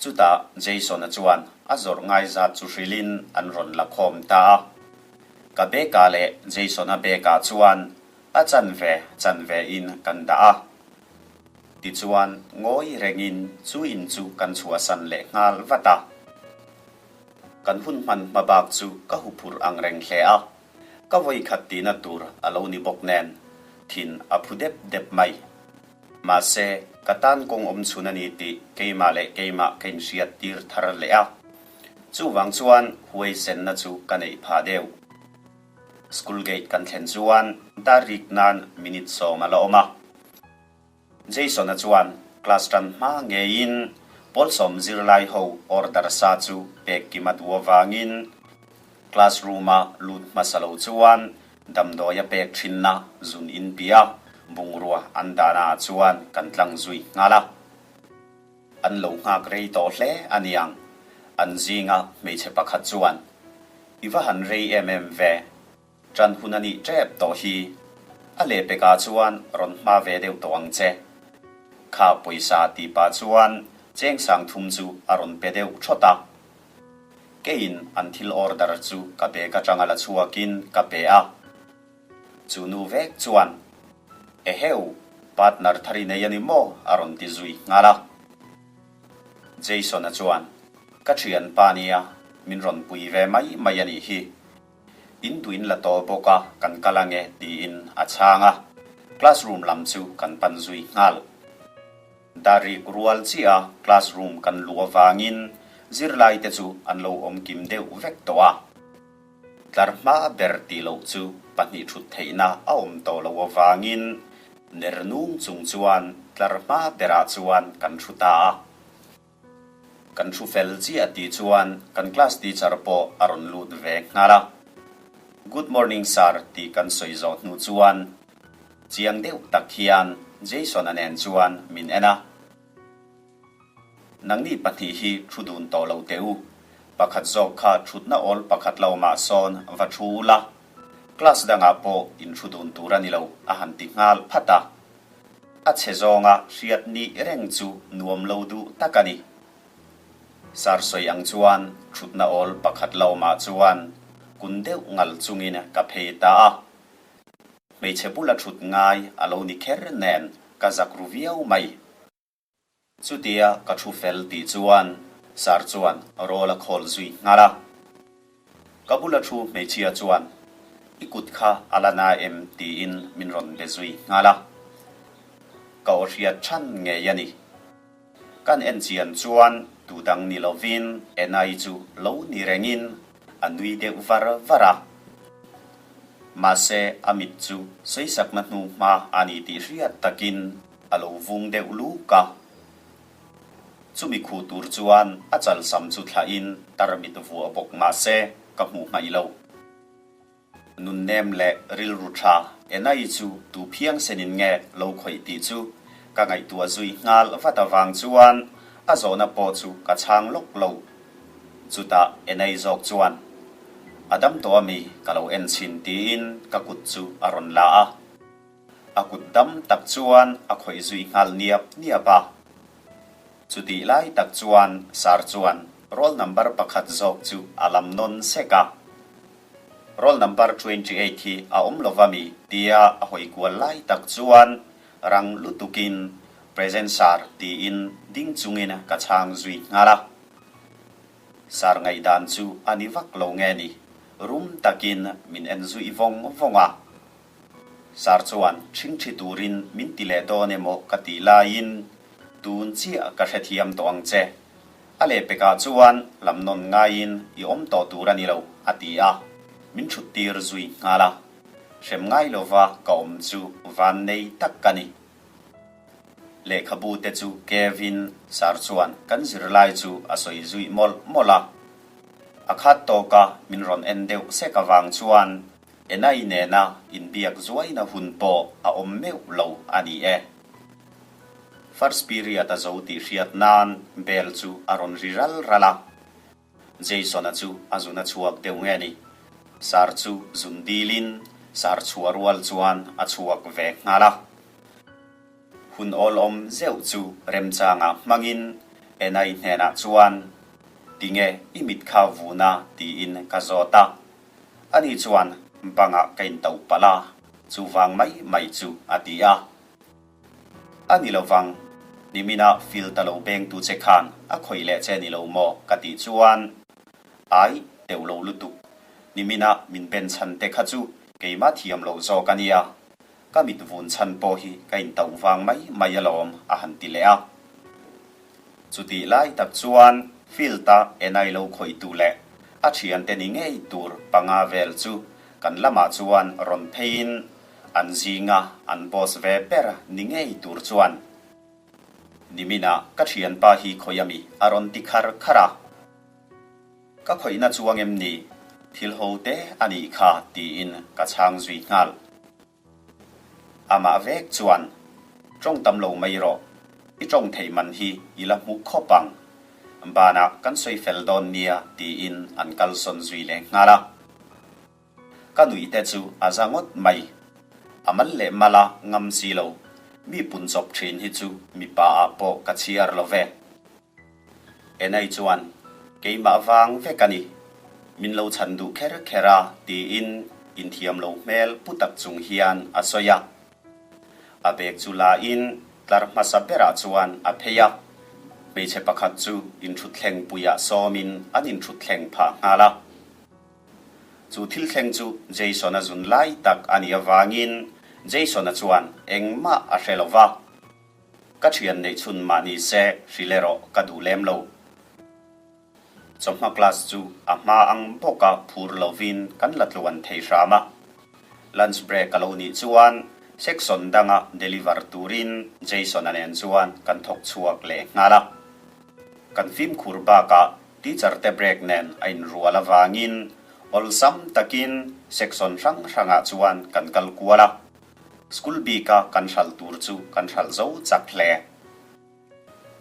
Chutah Jason-a chuan a zawrh ngai zat chu hrilhin an rawn la khawm ta a. Ka bag-ah leh Jason-a bag-ah chuan a chanve chanve in kan dah a. Tichuan ngawi rengin chu in chu kan chhuahsan leh nghal vat a. Kan hun hman hma bak chu ka huphurh ang reng hle a. Ka vawi khat tihna tur a lo ni bawk nen, thin a phu dep dep mai. Mahse, ka tan kawng awm chhun a ni tih keimah leh keimah ka inhriat tir thar leh a. Chuvang chuan huaisenna chu ka neih phah deuh. School gate kan thlen chuan dar rik nan minute sawm a la awm a. Jason-a chuan class tan hma ngeiin Pawlsawm zirlai ho order sa chu pek kim a duh avangin class room-a lut hmasa lo chuan damdawi a pek thinna zun in piah bungrua an dahna ah chuan kan tlang zui nghal a. An lo nghak rei tawh hle a niang. An zinga hmeichhe pakhat chuan, I va han rei em em ve. Ṭan hun a nih ṭep tawh hi. A lehpekah chuan rawn hma ve deuh tawh ang che. Kha pawisa tih pah chuan cheng sang thum chu a rawn pe deuh ṭhawt a. Keiin an thil order chu ka bag aṭanga la chhuakin ka pe a. Chu nu vek chuan, Eheu, partner thar i nei a ni maw? a rawn ti zui nghal a. Jason-a chuan. Ka thianpa nia, min rawn pui ve mai mai a nih hi. In duin la tawh bawk a, kan kal ange tiin a chhang a. Classroom lam chu kan pan zui nghal. Darik rual chiah a classroom kan luh avangin zirlai te chu an lo awm kim deuh vek tawh a. Tlar hma ber tih loh chu pahnih thut theihna a awm tawh loh avangin ner nung chung chuan tlar hma berah chuan kan thu ta a. Kan thu fel chiah tih chuan kan class teacher pawh a rawn lut ve nghal a. Good morning sir tih kan sawi zawh hnu chuan chiang deuh tak hian Jason-a nen chuan min en a. Nangni pahnih hi thu dun tawh lo teh u. Pakhat zawk kha thutna awl pakhat lo mah sawn va thu ula, class dangah pawh in thu dun tur a ni lo a han ti nghal phat a. A chhe zawnga hriat nih reng chu nuam lo duh tak a ni. Sir sawi ang chuan thutna awl pakhat lo mah chuan kun deuh ngal chungin ka phei ta a. Hmeichhe bula thut ngai a lo ni kher nen ka zak ru viau mai. Chutia ka thu fel tih chuan Sir chuan roll a khawl zui nghal a. Ka bula thu hmeichhia chuan I kut kha a la na em tiin min rawn be zui nghal a. Ka aw hriat chhan ngei a ni. Kan en chian chuan tu dang ni lovin Enai chu lo ni rengin a nui deuh var var a. Mahse a mit chu sawisakna hnu hma a ni tih hriat takin a lo vung deuh luk a. Chumi khuh tur chuan a chalsam chu thlahin tarmit vuah bawk mahse ka hmuh hmaih lo. Nunnem leh rilru tha Enai chu tu phiang senin nge lo khawih tih chu ka ngaihtuah zui nghal vat avang chuan a zawhna pawh chu ka chhang lawk lo. Chutah Enai zawk chuan, A dam tawh ami ka lo en chhin tiin ka kut chu a rawn la a. A kut dam tak chuan a khawih zui nghal niap niap a. Chutih lai tak chuan Sir chuan roll number pakhat zawk chu a lam nawn sek a. Roll number 28 hi a awm lova mi tia a hawi kual lai tak chuan rang lutukin Present Sir tiin ding chungin ka chhang zui nghal a. Sir ngaihdan chu a ni vak lo nge ni, rum takin min en zui vawng vawng a. Sir chuan ṭhingṭhi turin min ti leh dawn emaw ka tih laiin tun chiah ka hrethiam tawh ang che. A lehpekah chuan lam nawn ngaiin i awm tawh tur a ni lo, a ti a, min ṭhut tir zui nghal a. Hrem ngai lova ka awm chu van nei tak ka ni. Lehkhabu te chu Kevin Sir chuan kan zirlai chu a sawi zui mawlh mawlh a. A khat tawka min rawn en deuh sek avang chuan Enai nena inbiak zuaina hun pawh a awm meuh lo a ni e. First period a zo tih hriat nan bell chu a rawn ri ral ral a. Jason-a chu a zun a chhuak deuh nge ni? Sir chu zun dilin sir chhuah rual chuan a chhuak ve nghal a. Hun awlawm zeuh chu remchangah hmangin Enai hnenah chuan, Tinge i mit kha vuna? tiin ka zawt a. Ani chuan bangah ka intoh palh a, chuvang mai mai chu a ti a. A ni lovang, nimina field a lo bengtu che khan a khawih leh che ni lo maw ka tih chuan, Ai, teuh lo lutuk, nimina min ben chhan te kha chu keimah thiam loh zawk a nia, ka mit vun chhan pawh hi ka intoh vang mai mai alawm a han ti leh a. Chutih lai tak chuan field-a enai lo khawihtu leh a thiante ni ngei tur panga vel chu kan lamah chuan rawn pheiin an zinga an boss ve ber ni ngei tur chuan Niminah ka thianpa hi khawih ami a rawn ti khar khar a. Ka khawihna chuang em ni? Thil ho te a nih kha tiin ka chhang zui nghal. Amah vek chuan, Tawng tam lo mai rawh, i tawng theih man hi i la hmu khawp ang. Banah kan sawi fel dawn nia tiin an kalsawn zui leh nghal a. Ka nuih te chu a za ngawt mai. A mal leh mal a ngam si lo, mi pun chawp thin hi chu mipa ah pawh ka chhiar lo ve. Enai chuan, Keimah vang vek a ni. Min lo chhan duh kher kher a, tiin inthiam lo hmel pu tak chung hian a sawi a. A bag chu la in tlar hmasa berah chuan a phei a. Hmeichhe pakhat chu inthutthleng puiah sawmin an inthutthleng phah nghal a. Chu thil thleng chu Jason-a zun lai tak a nih avangin Jason-a chuan engmah a hre lo va. Ka thian neih chhun mah ni se hrilh erawh ka duh lem lo. Chawhma class chu a hma ang bawka phur lovin kan la tluan thei hram a. Lunch break a lo nih chuan section danga deliver turin Jason-a nen chuan kan thawk chhuak leh nghal a. Kan fimkhur bakah teacher te break nen a inrual avangin awlsam takin section hrang hrangah chuan kan kal kual a. School bika kan hralh tur chu kan hralh zo chak hle.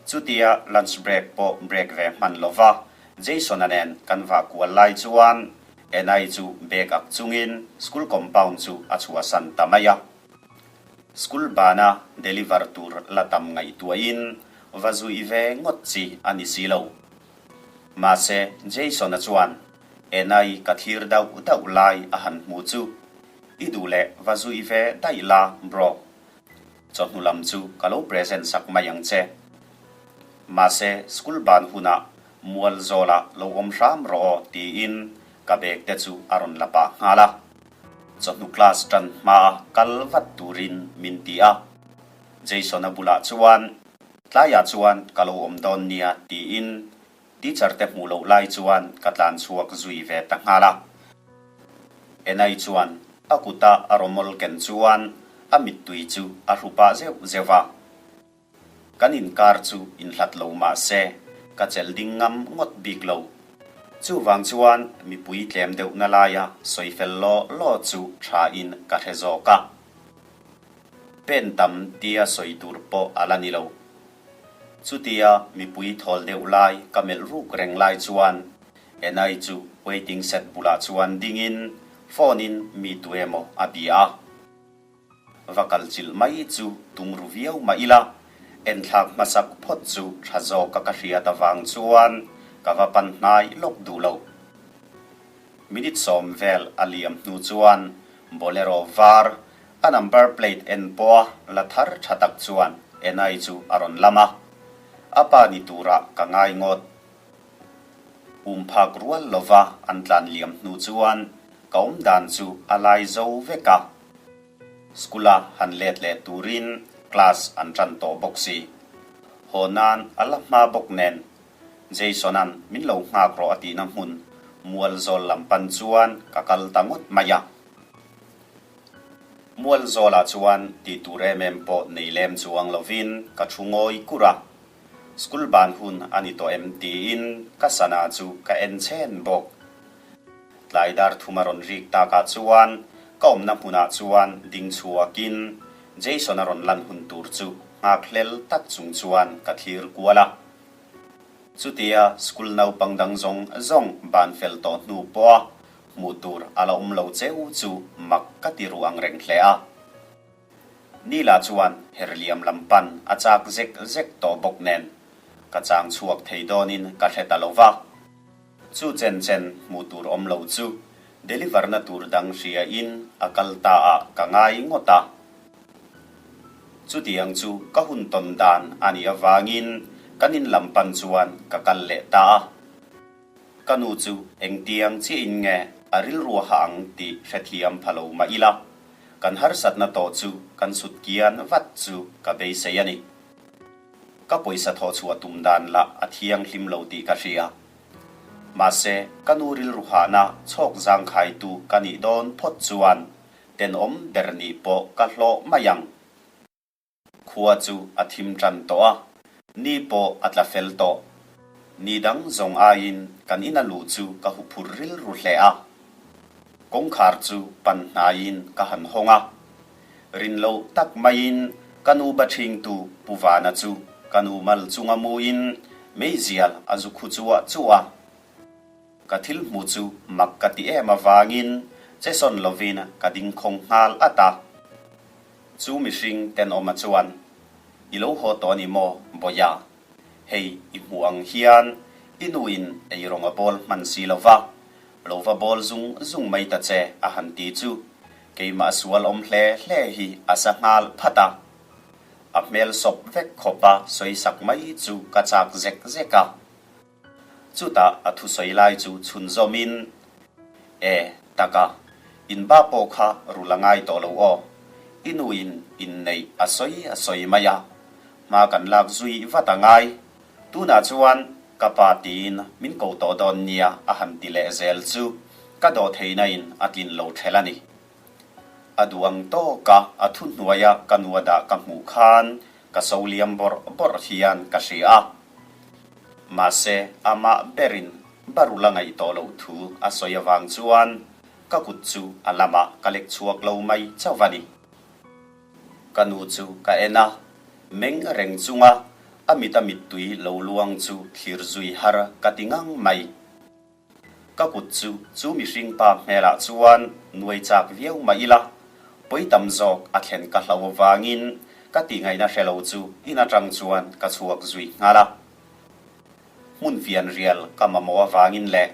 Chutia lunch break pawh break ve hman lova Jason-a nen kan vah kual lai chuan Enai chu bag ak chungin school compound chu a chhuahsan ta mai a. School bana deliver tur la tam ngaihtuahin va zui ve ngawt chi a ni si lo. Mahse Jason-a chuan Enai ka thlir dauh dauh lai a han hmu chu, I duh leh va zui ve daih la bro. Chawhnu lam chu ka lo present sak mai ang che. Mahse, school ban hunah mual zawlah lo awm hram rawh aw tiin ka bag te chu a rawn la pah nghal a. Chawhnu class tan hmaa kal vat turin min ti a. Jason-a bulah chuan, Tlaiah chuan ka lo awm dawn nia tiin Teacher te hmuh loh lai chuan ka tlan chhuak zui ve ta nghal a. Enai chuan a kuta a rawmawl ken chuan a mittui chu a hru pah zeuh zeuh a. Kan inkar chu inhlat lo mah se ka chelh ding ngam ngawt bik lo. Chuvang chuan mipui tlem deuhna laia sawi fel law law chu tha in ka hre zawk a. Pen tam tia sawi tur pawh a la ni lo. Chutia mipui thawl deuh lai ka melh ruk reng lai chuan Enai chu waiting shed bulah chuan dingin phone in mi tu emaw a bia a. Va kal chilh mai chu tum ru viau mah ila, enthlak hmasak phawt chu tha zawka ka hriat avang chuan ka va pan hnai lawk duh lo. Minute sawm vel a liam hnu chuan Bolero var A number plate en pawha la thar tha tak chuan Enai chu a rawn lam a, a pa ni turah ka ngai ngawt. Um phak rual lova an tlan liam hnu chuan ka awm dan chu a lai zo vek a. School-a han let leh turin class an tan tawh bawk si. Haw nan a la hma bawk nen Jason-a'n min lo nghak rawh a tihna hmun Mualzawl lam pan chuan ka kal ta ngawt mai a. Mualzawlah chuan tih tur em em pawh nei lem chuang lovin ka thu ngawi kur a. School ban hun a ni tawh em tiin ka sana chu ka en chhen bawk. Tlai dar thum a rawn rik takah chuan ka awmna hmunah chuan ding chhuakin Jason a rawn lan hun tur chu nghakhlel tak chung chuan ka thlir kual a. Chutia school naupang dang zawng zawng ban fel tawh hnu pawha Hmuh tur a la awm lo cheu chu mak ka ti ru ang reng hle a. Nila chuan herliam lam pan a chak zek zek tawh bawk nen ka chang chhuak thei dawnin ka hre ta lo va. Chu chen chen hmuh tur awm lo chu deliver na tur dang hria in a kal ta ah ka ngai ngawt a. Chutiang chu ka hun tawn dan a nih avangin kan in lam pan chuan ka kal leh ta a. Ka nu chu engtiang chiahin nge a rilru a hah ang tih hrethiam pha lo mah ila, kan harsatna tawh chu kan sut kian vat chu ka beisei a ni. Ka pawisa thawh chhuah tum dan lah a thianghlim lo tih ka hria. Mahse, ka nu rilru hahna chhawk zangkhaitu ka nih dawn phawt chuan tenawm ber nih pawh ka hlawh mai ang. Khua chu a thim tan tawh a, ni pawh a tla fel tawh. Ni dang zawng aiin kan ina luh chu ka huphur rilru hle a. Kawngkhar chu pan hnaiin ka han hawng a. Rin loh tak maiin ka nu ba ṭhingtu Pu Vana chu ka nu mal chunga muin meizial a zu khu chuah chuah a. Ka thil hmuh chu mak ka ti em avangin che sawn lovin ka ding khawng nghal at a. Chu mihring tenawma chuan, I lo haw tawh a ni maw, Bawia? Hei, i hmuh ang hian i nuin eirawng a bawl hman si lo va, lo va bawl zung zung mai ta che a han ti chu keimah sual awm hle hle hi a sa nghal phat a. A hmel sawp vek khawpa sawisak mai chu ka chak zek zek a. Chutah a thusawi lai chu chhunzawmin, E, taka, in ba pawh kha rul a ngai tawh lo aw. I nuin inneih a sawi a sawi mai a, hma kan lak zui vat a ngai. Tunah chuan ka pa tiin min ko tawh dawn nia a han ti leh zel chu ka dawh theihna in a tlin lo ṭhelh a ni. A duh ang tawka a thu hnuaia ka nu a dah ka hmuh khan ka so liam bawrh bawrh hian ka hria a. Mahse amah berin barul a ngaih tawh loh thu a sawi avang chuan ka kut chu a lamah ka lek chhuak lo mai chauh a ni. Ka nu chu ka en a, meng reng chunga a mita mittui lo luang chu thlir zui har ka ti ngang mai. Ka kut chu chu mihring pa hmelah chuan nuai chak viau mah ila, pawi tam zawk a thlen ka hlo avangin ka tihngaihna hre lo chu in atang chuan ka chhuak zui nghal a. Hmun fian rial ka mamawh avangin leh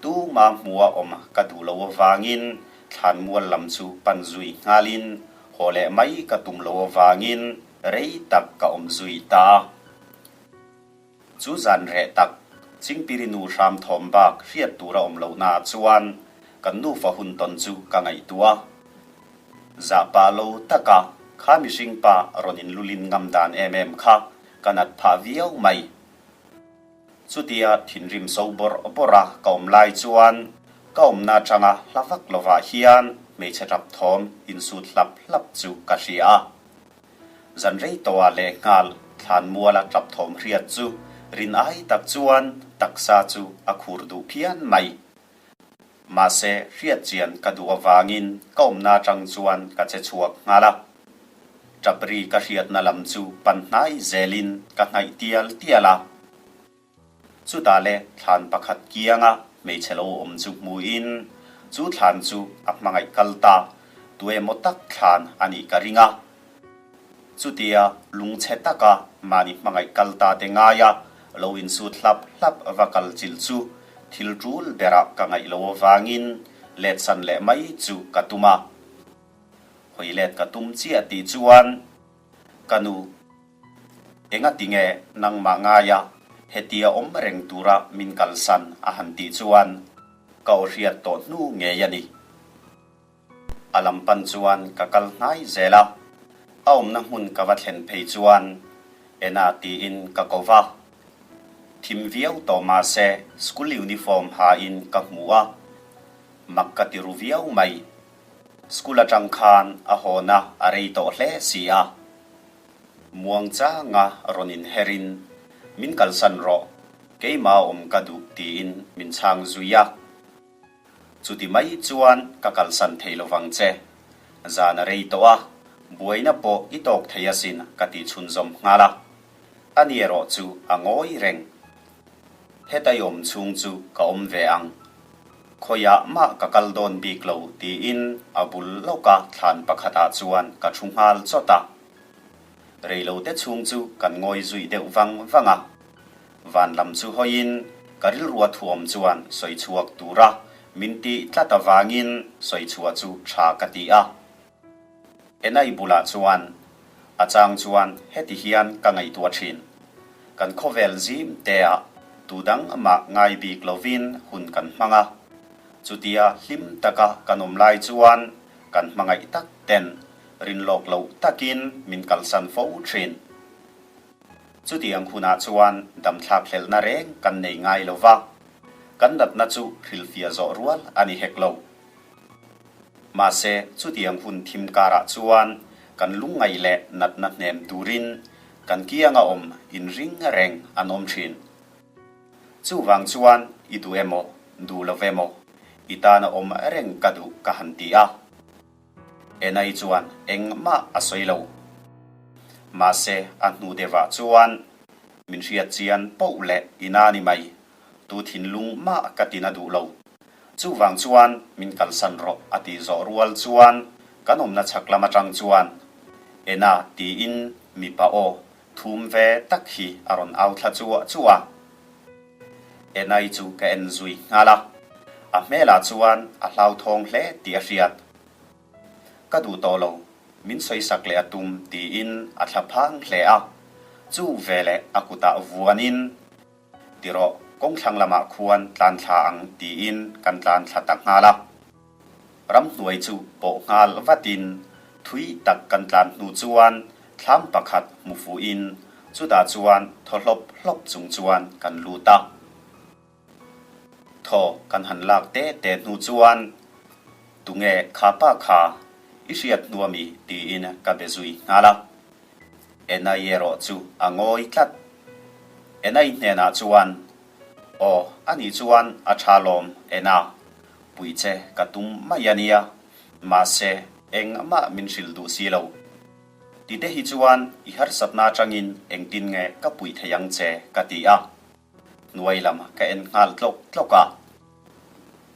tuma hmua awm ka duh lo avangin thlanmual lam chu pan zui nghalin haw leh mai ka tum lo avangin rei tak ka awm zui ta a. Chu zan reh tak, Chingpiri nu hram thawm bak hriat tur a awm lohna chuan kan nufa hun tawn chu ka ngaihtuah a. Zah pah lo taka kha mihring pa rawn inlulin ngam dan em em kha ka nat phah viau mai. Chutia thinrim so bawrh bawrh a ka awm lai chuan ka awmna atanga hla vak lovah hian hmeichhe tap thawm insut hlap hlap chu ka hria a. Zan rei tawhah lehnghal thlanmuala tap thawm hriat chu rin ai tak chuan taksa chu a khur duh phian mai. Mahse hriat chian ka duh avangin ka awmna atang chuan ka che chhuak nghal a. Tap ri ka hriatna lam chu pan hnai zelin ka hnaih tial tial a. Chutah le thlan pakhat kianga hmeichhe lo awm chu hmuhin chu thlan chu a hmangaih kal ta tuemaw tak thlan a nih ka ring a. Chutia lungchhe taka mahni hmangaih kal ta te ngaia lo insut hlap hlap va kal chilh chu thil tul berah ka ngaih lo avangin letsan leh mai chu ka tum a. Hawi let ka tum chiah tih chuan ka nu Engati nge nangmah ngaia hetia awm reng tura min kalsan a han tih chuan ka aw hriat tawh hnu ngei a ni. A lam pan chuan ka kal hnai zel a, a awmna hmun ka va thlen phei chuan Ena tiin ka ko va. Thim viau tawh mahse school uniform hain ka hmu a, mak ka ti ru viau mai. School atang khan a hawna a rei tawh hle si a. Muangchanga rawn inherin, Min kalsan rawh, keimah awm ka duh tiin min chhang zui a. Chuti mai chuan ka kalsan thei lovang che. Zan a rei tawh a, buaina pawh i tawk thei asin ka ti chhunzawm nghal a. Ani erawh chu a ngawi reng. Heta i awm chhung chu ka awm ve ang. Khawiah mah ka kal dawn bik lo tiin a bul lawka thlan pakhatah chuan ka thu nghal chawt a. Reilote chhung chu kan ngawi zui deuh vang vang a. Van lam chu hawiin ka rilrua thuam chuan sawi chhuak tura min tih tlat avangin sawi chhuah chu tha ka ti a. Enai bulah chuan a chang chuan heti hian ka ngaihtuah thin. Kan khawvel zim teah tu dang mah ngai bik lovin hun kan hmang a. Chutia hlim taka kan awm lai chuan kan hmangaih tak ten rinlawk loh takin min kalsan fo thin. Chutiang hunah chuan damthlak hlelhna reng kan nei ngai lo va, kan natna chu hrilhfiah zawh rual a ni hek lo. Mahse, chutiang hun thim karah chuan kan lungngaih leh natna hnem turin kan kianga awm inring reng an awm thin. Chuvang chuan i duh emaw, duh lo emaw, i tana awm reng ka duh ka han ti a. Enai chuan engmah a sawi lo. Mahse, a hnu deuhah chuan min hriat chian poh leh ina ni mai, tu thinlung mah ka tina duh lo. Chuvang chuan min kalsan rawh a tih zawh rual chuan kan awmna chhak lam atang chuan Ena tiin mipa aw thum ve tak hi a rawn au thla chuah chuah a. Enai chu ka en zui nghal a, a hmelah chuan a hlauthawng hle tih a hriat. Ka duh tawh lo. Min sawisak leh a tum tiin a thla phang hle a, chu veleh a kutah vuanin, Ti rawh, kawngthlang lamah khuan tlan thla ang tiin kan tlan thla ta nghal a. Ramhnuai chu pawh nghal vatin thui tak kan tlan hnu chuan thlam pakhat hmu fuhin chutah chuan thaw hlawp hlawp chung chuan kan lut a. Thaw kan han lak te te hnu chuan, Tunge kha pa kha i hriat hnu ami? tiin ka be zui nghal a. Enai erawh chu a ngawi tlat. Enai hnenah chuan, Aw, ani chuan a tha lawm Ena, pui che ka tum mai a nia, mahse engmah min hrilh duh si lo. Tite hi chuan i harsatna atangin engtin nge ka puih thei ang che ka ti a. Hnuai lam ka en nghal tlawk tlawk a.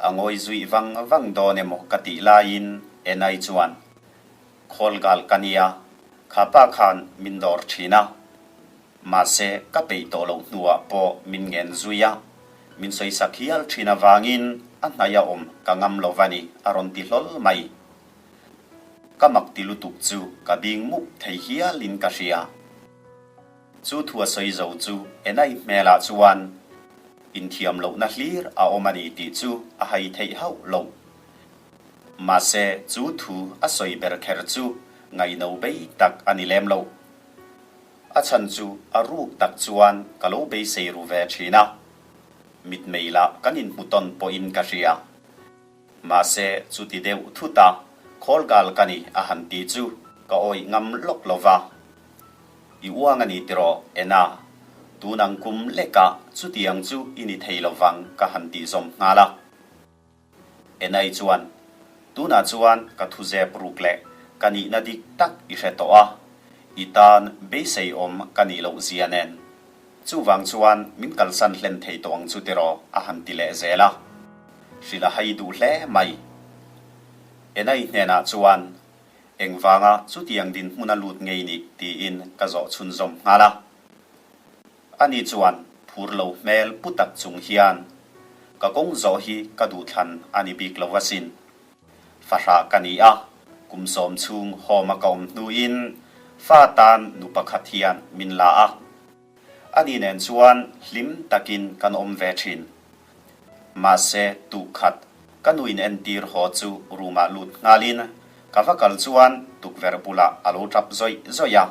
A ngawi zuih vang vang dawn emaw ka tih laiin Enai chuan, Khawlgal ka nia, kha pa khan min dawr thin a. Mahse ka peih tawh loh hnuah pawh min ngen zui a, min sawisak hial thin avangin a hnaih a awm ka ngam lo va ni a rawn ti hlawl mai. Ka mak ti lutuk chu ka bing mup thei hialin ka hria. Chu thu a sawi zo chu Enai hmelah chuan inthiam lohna hlir a awm a ni tih chu a hai theih hauh lo. Mahse chu thu a sawi ber kher chu ngaihno bei tak a ni lem lo. A chhan chu a ruk tak chuan ka lo beisei ru ve thin a, mitmei lah kan inhmu tawn pawhin ka hria. Mahse, chuti deuh thut a, Khawlgal ka ni a han ti chu ka awih ngam lawk lo va. I uang a ni tiraw, Ena? Tun ang kum lekah chutiang chu i ni thei lo vang ka han tih zawm nghal a. Enai chuan, Tunah chuan ka thu zep ruk leh ka nihna dik tak i hre tawh a, i tan beisei awm ka nih loh zia nen. Chuvang chuan min kalsan hlen thei tawh ang chu tiraw a han ti leh zel a. Hrilh a hai duh hle mai. Enai hnenah chuan, Engvanga chutiang dinhmun a lut ngei nih tiin ka zawh chhunzawm nghal a. Ani chuan phur lo hmel pu tak chung hian, Ka kawng zawh hi ka duhthlan a ni bik lo asin. Fahrah ka ni a, kum sawm chhung home a ka awm hnuin fa tan nu pakhat hian min la a. Ani nen chuan hlim takin kan awm ve thin. Mahse tuhkhat ka nu in entir haw chu room ah lut nghalin ka va kal chuan tukverh bulah a lo tap zawih zawih a.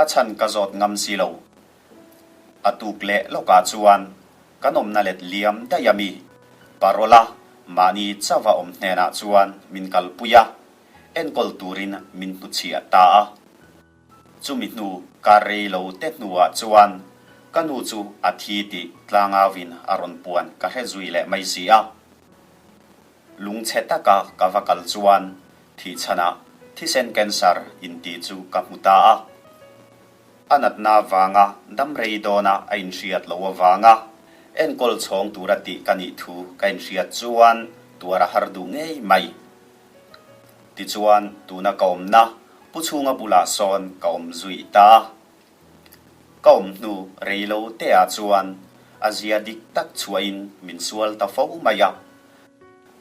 A chhan ka zawt ngam si lo. A tuk leh lawkah chuan kan awmna let liam daih a mi. Parola mahni chauha awm hnenah chuan min kalpui a, enkawl turin min hnuchhiah ta a. Chumi hnu kar rei lo te hnuah chuan ka nu chu a thi tih tlangauin a rawn puan ka hre zui leh mai si a. Lungchhe taka ka va kal chuan thihchhanah thisen cancer intih chu ka hmu ta a. A natna vanga dam rei dawna a inhriat loh avanga enkawl chhawng tura tih ka nih thu ka inhriat chuan tuar a har duh ngei mai. Tichuan tuna ka awmna Pu Chhunga bulah sawn ka awm zuih ta a. Ka awm hnu rei lo te ah chuan a zia dik tak chhuahin min sual ta fo mai a.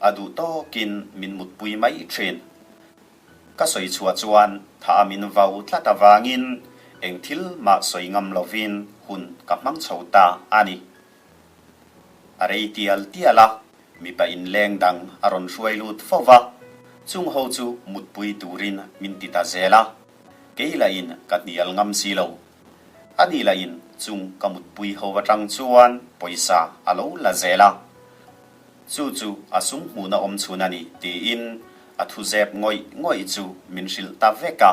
A duh tawkin min mutpui mai thin. Ka sawi chhuah chuan tha a min vau tlat avangin eng thil mah sawi ngam lovin hun ka hmang chho ta a ni. A rei tial tial a, mipa inleng dang a rawn hruai lut fo va, chung ho chu mutpui turin min ti ta zel a. Kei lahin ka hnial ngam si lo. Ani lahin chung ka mutpui ho atang chuan pawisa a lo la zel a. Chu chu a sum hmuhna awm chhun a ni tiin a thu zep ngawih ngawih chu min hrilh ta vek a.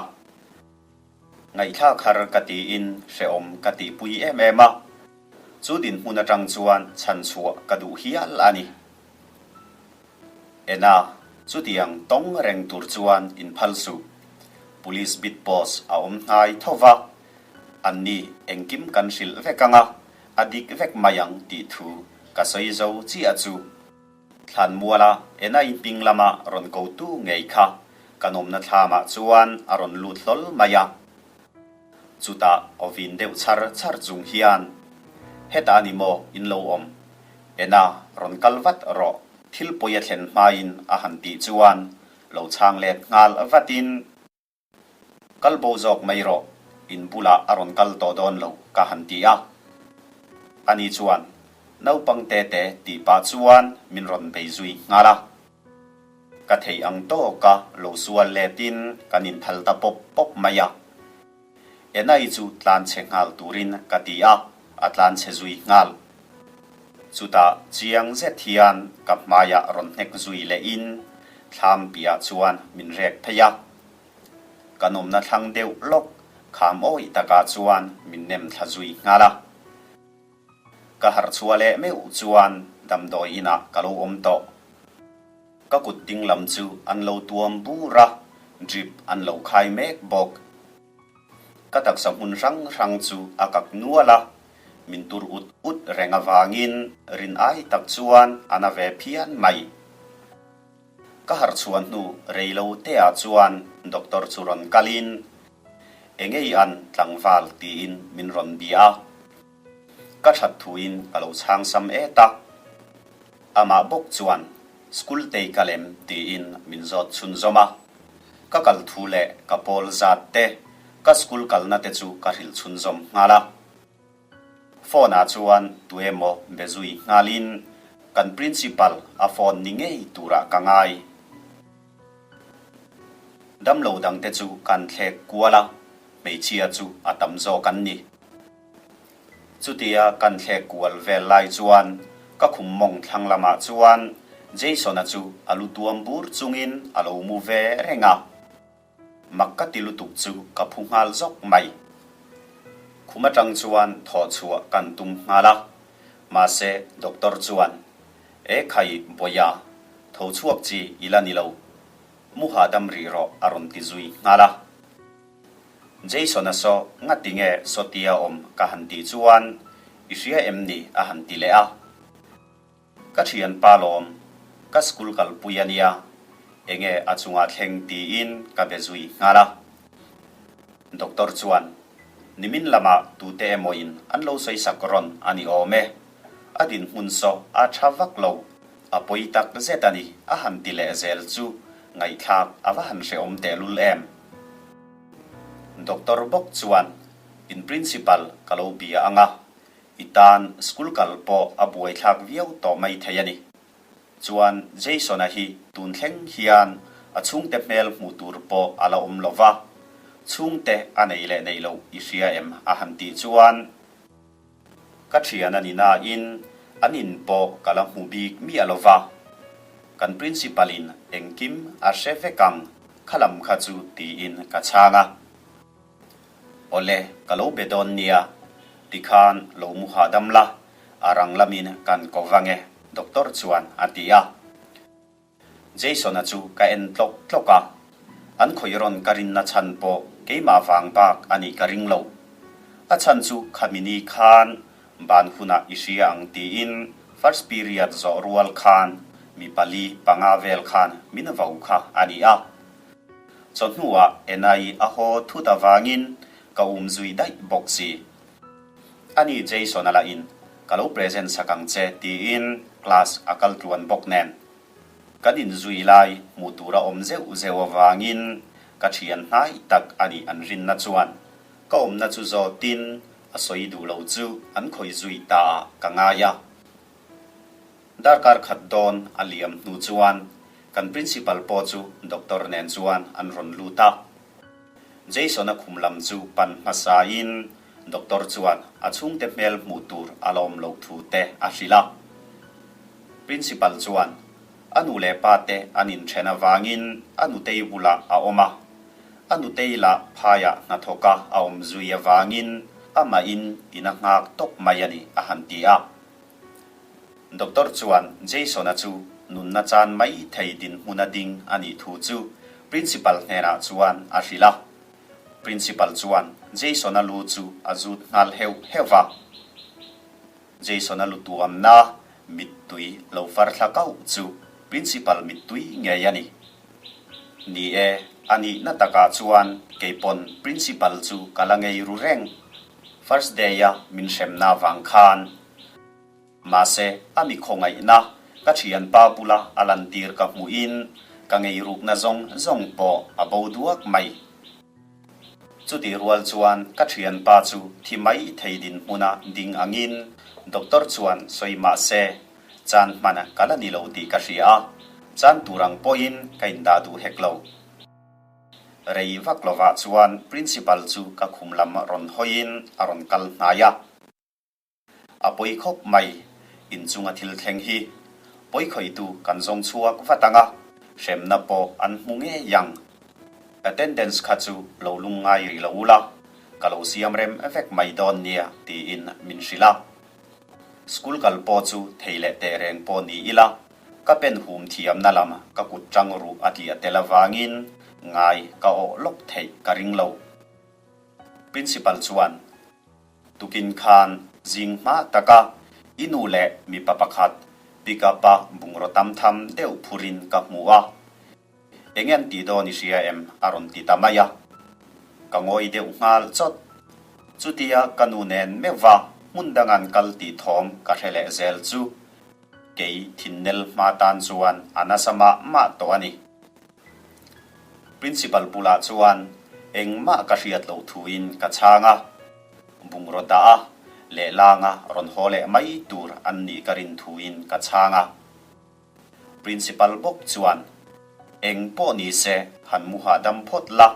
Ngaihthlak har ka tiin hrehawm ka tihpui em em a. Chu dinhmun atang chuan chhan chhuah ka duh hial a ni. Ena, chutiang tawng reng tur chuan inphal suh. Police beat post a awm hnai tho va, anni engkim kan hrilh vek ang a, a dik vek mai ang tih thu ka sawi zo chiah chu. Thlanmuala Ena-i hming lama rawn kotu ngei kha kan awmna thlamah chuan a rawn lut hlawl mai a. Chutah awin deuh chhar chhar chung hian, Hetah a ni maw in lo awm? Ena, rawn kal vat rawh, thil pawi a thlen hmain a han tih chuan lo chhang let nghal vatin. Kal bo zawk mai rawh, in bulah a rawn kal tawh dawn lo, ka han ti a. Ani chuan, Naupang te te tih pah chuan min rawn bei zui nghal a. Ka theih ang tawka lo sual letin kan inthal ta pawp pawp mai a. Enai chu tlan chhe nghal turin ka ti a, a tlan chhe zui nghal. Chutah chiang zet hian ka hmaiah rawn hnek zui lehin thlam piah chuan min rek phei a. Kan awmna thlang deuh lawk kham awih takah chuan min nem thla zui nghal a. Ka harh chhuah leh meuh chuan damdawi inah ka lo awm tawh. Ka kut ding lam chu an lo tuam bur a, drip an lo khai mek bawk. Ka taksa hmun hrang hrang chu a kak nual a, min tur ut ut reng avangin rin ai tak chuan a na ve phian mai. Ka harh chhuah hnu rei lo te ah chuan doctor chu rawn kalin, Engei an tlangval tiin min rawn bia a. Ka that thuin ka lo chhang sam et a. Amah bawk chuan school tei ka lem tiin min zawt chhunzawm a. Ka kal thu leh ka pawl zat te, ka school kalna te chu ka hrilh chhunzawm nghal a. Phone ah chuan tuemaw be zui nghalin kan principal a phone ni ngei turah ka ngai. Damlo dangte chu kan thlek kual a, hmeichhia chu a tam zawk an ni. Chutia kan thlek kual vel lai chuan ka khum mawng thlang lamah chuan Jason-a chu a lu tuam bur chungin a lo mu ve reng a. Mak ka ti lutuk chu ka phu nghal zawk mai. Khum atang chuan thawh chhuah kan tum nghal a, mahse doctor chuan, E khai Bawia, tho chhuak chi i la ni lo, mu hahdam rih rawh a rawn ti zui nghal a. Jason-a saw ngati nge sawtia awm ka han tih chuan i hria em ni a han ti leh a. Ka thianpa lawm, ka school kalpui a nia, enge a chungah thleng tiin ka be zui nghal a. Doctor chuan, Nimin lamah tute emawin an lo sawi sak rawn a ni awm e, a dinhmun saw a tha vak lo, a pawi tak zet a ni a han ti leh zel chu ngaihthlak a va han hrehawm tehlul em. Doctor bawk chuan, In principal ka lo bia ang a, I tan school kal pawh a buaithlak viau tawh mai thei a ni. Chuan Jason-a hi tun thleng hian a chhungte hmel hmuh tur pawh a la awm lo va, chhungte a nei leh nei loh i hria em a han tih chuan ka thian a ni nain an in pawh ka la hmu bik miah lo va, kan principal-in engkim a hre vek ang kha lam kha chu tiin ka chhang a. Awle, ka lo be dawn nia, tikhan lo mu hahdam la, a rang lamin kan ko vang e, doctor chuan a ti a. Jason-a chu ka en tlawk tlawk a, an khawih rawn ka rinna chhan pawh keimah vang bak a nih ka ring lo. A chhan chu khami ni khan ban hunah i hria ang tiin first period zawh rual khan mi pali panga vel khan min vo kha a ni a. Chawhnuah Enai a haw thut avangin ka um zui daih bawk si. Ani Jason-a lahin ka lo present sak ang che tiin class a kal tluan bawk nen. Kan inzui lai hmuh tur a awm zeuh zeuh avangin ka thian hnai tak a nih an rinna chuan ka awmna chu zawtin a sawi duh lo chu an khawih zui ta ah ka ngai a. Darkar khat dawn a liam hnu chuan kan principal pawh chu doctor nen chuan an rawn lut a. Jason-a khum lam chu pan hmasa in doctor chuan a chhungte hmel hmuh tur a la awm loh thu te a hrilh a. Principal chuan a nu leh pa te an inthen avangin a nutei bulah a awm a. A nutei lah phaiah hnathawka a awm zui avangin amahin in a nghak tawp mai a ni a han ti a. Doctor chuan Jason-a chu nunna chan mai thei dinhmuna ding a nih thu chu Principal hnenah chuan a hrilh a. Principal chuan Jason-a lu chu a zut nghal heuh heuh va. Jason-a lu tuamna mittui lo far thla kauh chu Principal mittui ngei a ni. Ni e, a nihna takah chuan keipawn Principal chu ka la ngei ru reng. First day-a min hremna vang khan. Mahse, a mi khawngaihna ka thianpa bula a lantir ka hmuhin ka ngeirukna zawng zawng pawh a bo duak mai. Chutih rual chuan ka thianpa chu thi mai thei dinhmuna ding angin doctor chuan sawi mah se, chan hman ka la ni lo tih ka hria a, chan tur ang pawhin ka indah duh hek lo. Rei vak lovah chuan principal chu ka khum lam rawn hawiin a rawn kal hnai a. A pawi khawp mai, inchunga thil thleng hi. Pawi khawitu kan zawng chhuak vat ang a, hremna pawh an hmu ngei ang. Attendance kha chu lo lung ngai rih lo ula, ka lo siam rem vek mai dawn nia tiin min hrilh a. School kal pawh chu thei leh teh reng pawh ni ila, ka pen hum thiamna lam ka kut tang ruh a tliah tel avangin ngai ka awh lawk theih ka ring lo. Principal chuan. Tukin khan zing hma taka i nu leh mipa pakhat pickup a bungraw tam tham deuh phurin ka hmu a, eng an tih dawn i hria em? a rawn ti ta mai a. Ka ngawi deuh nghal chawt. Chutia ka nu nen meuhva hmun dang an kal tih thawm ka hre leh zel chu kei thinnel hma tan chuan a nasa mah mah tawh a ni. Principal bulah chuan engmah ka hriat loh thuin ka chhang a, bungraw dah a, lehlanga rawn haw leh mai tur an nih ka rin thuin ka chhang a. Principal bawk chuan, Eng pawh ni se, han mu hahdam phawt la,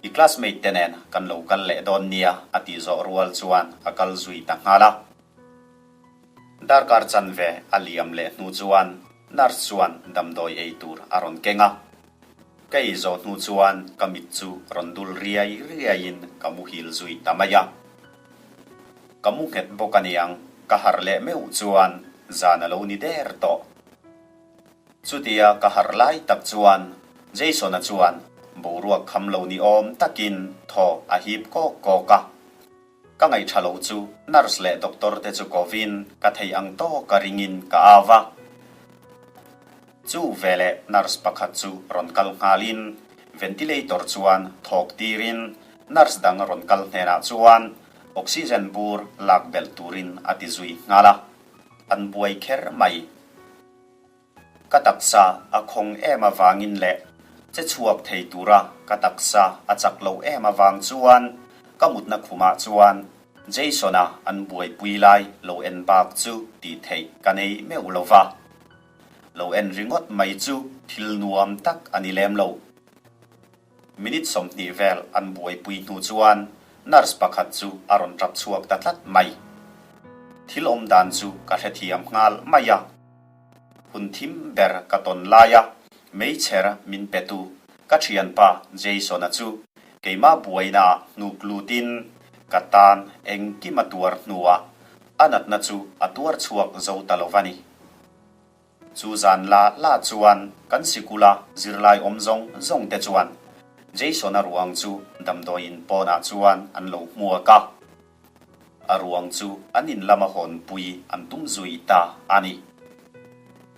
i classmate te nen kan lo kal leh dawn nia a tih zawh rual chuan a kal zui ta nghal a. Darkar chanve a liam leh hnu chuan nurse chuan damdawi ei tur a rawn keng a. Ka ei zawh hnu chuan ka mit chu rawn dul riai riaiin ka muhil zui ta mai a. Ka mu nghet bawk aniang ka harh leh meuh chuan zan a lo ni der tawh. Chutia ka harh lai tak chuan Jason-a chuan boruak kham lo ni awm takin thaw a hip kawk kawk a. Ka ngaihṭha lo chu nurse leh doctor te chu kovin ka thei ang tawk a ringin ka au a. Chu veleh nurse pakhat chu rawn kal nghalin ventilator chuan thawk tirin nurse dang rawn kal hnenah chuan oxygen bur lak belh turin a ti zui nghal a. An buai kher mai. Ka taksa a khawng em avangin leh che chhuak thei tura ka taksa a chak lo em avang chuan ka mutna khumah chuan Jason-a an buaipui lai lo en bak chu tih theih ka nei meuh lo va. Lo en ringawt mai chu thil nuam tak a ni lem lo. Minute 20 vel an buaipui hnu chuan nurse pakhat chu a rawn tap chhuak ta tlat mai. Thil awm dan chu ka hrethiam nghal mai a. Hun thim ber ka tawn lai a, meichher min petu ka thianpa Jason-a chu keimah buainaah hnuk lutin ka tan engkim a tuar hnuah a natna chu a tuar chhuak zo ta lo va ni. Chu zan la la chuan kan sikula zirlai awm zawng zawng te chuan Jason-a ruang chu damdawiin pawnah chuan an lo hmuak a. A ruang chu an in lama hawnpui an tum zui ta a ni.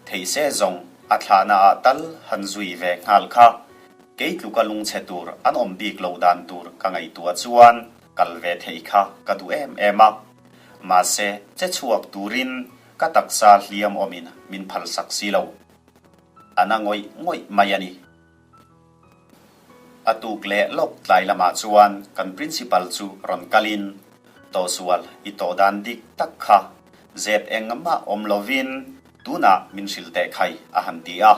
Theih se zawng a thlahna ah tal han zui ve nghal kha kei tluka lungchhe tur an awm bik lo dan tur ka ngaihtuah chuan kal ve theih kha ka duh em em a. Mahse che chhuak turin ka taksa hliam awmin min phalsak si lo. A na ngawih ngawih mai a ni. A tuk leh lawk tlai lamah chuan kan principal chu rawn kalin, Tawhsual i tawh dan dik tak kha zep engmah awm lovin tunah min hrilh teh khai a han ti a.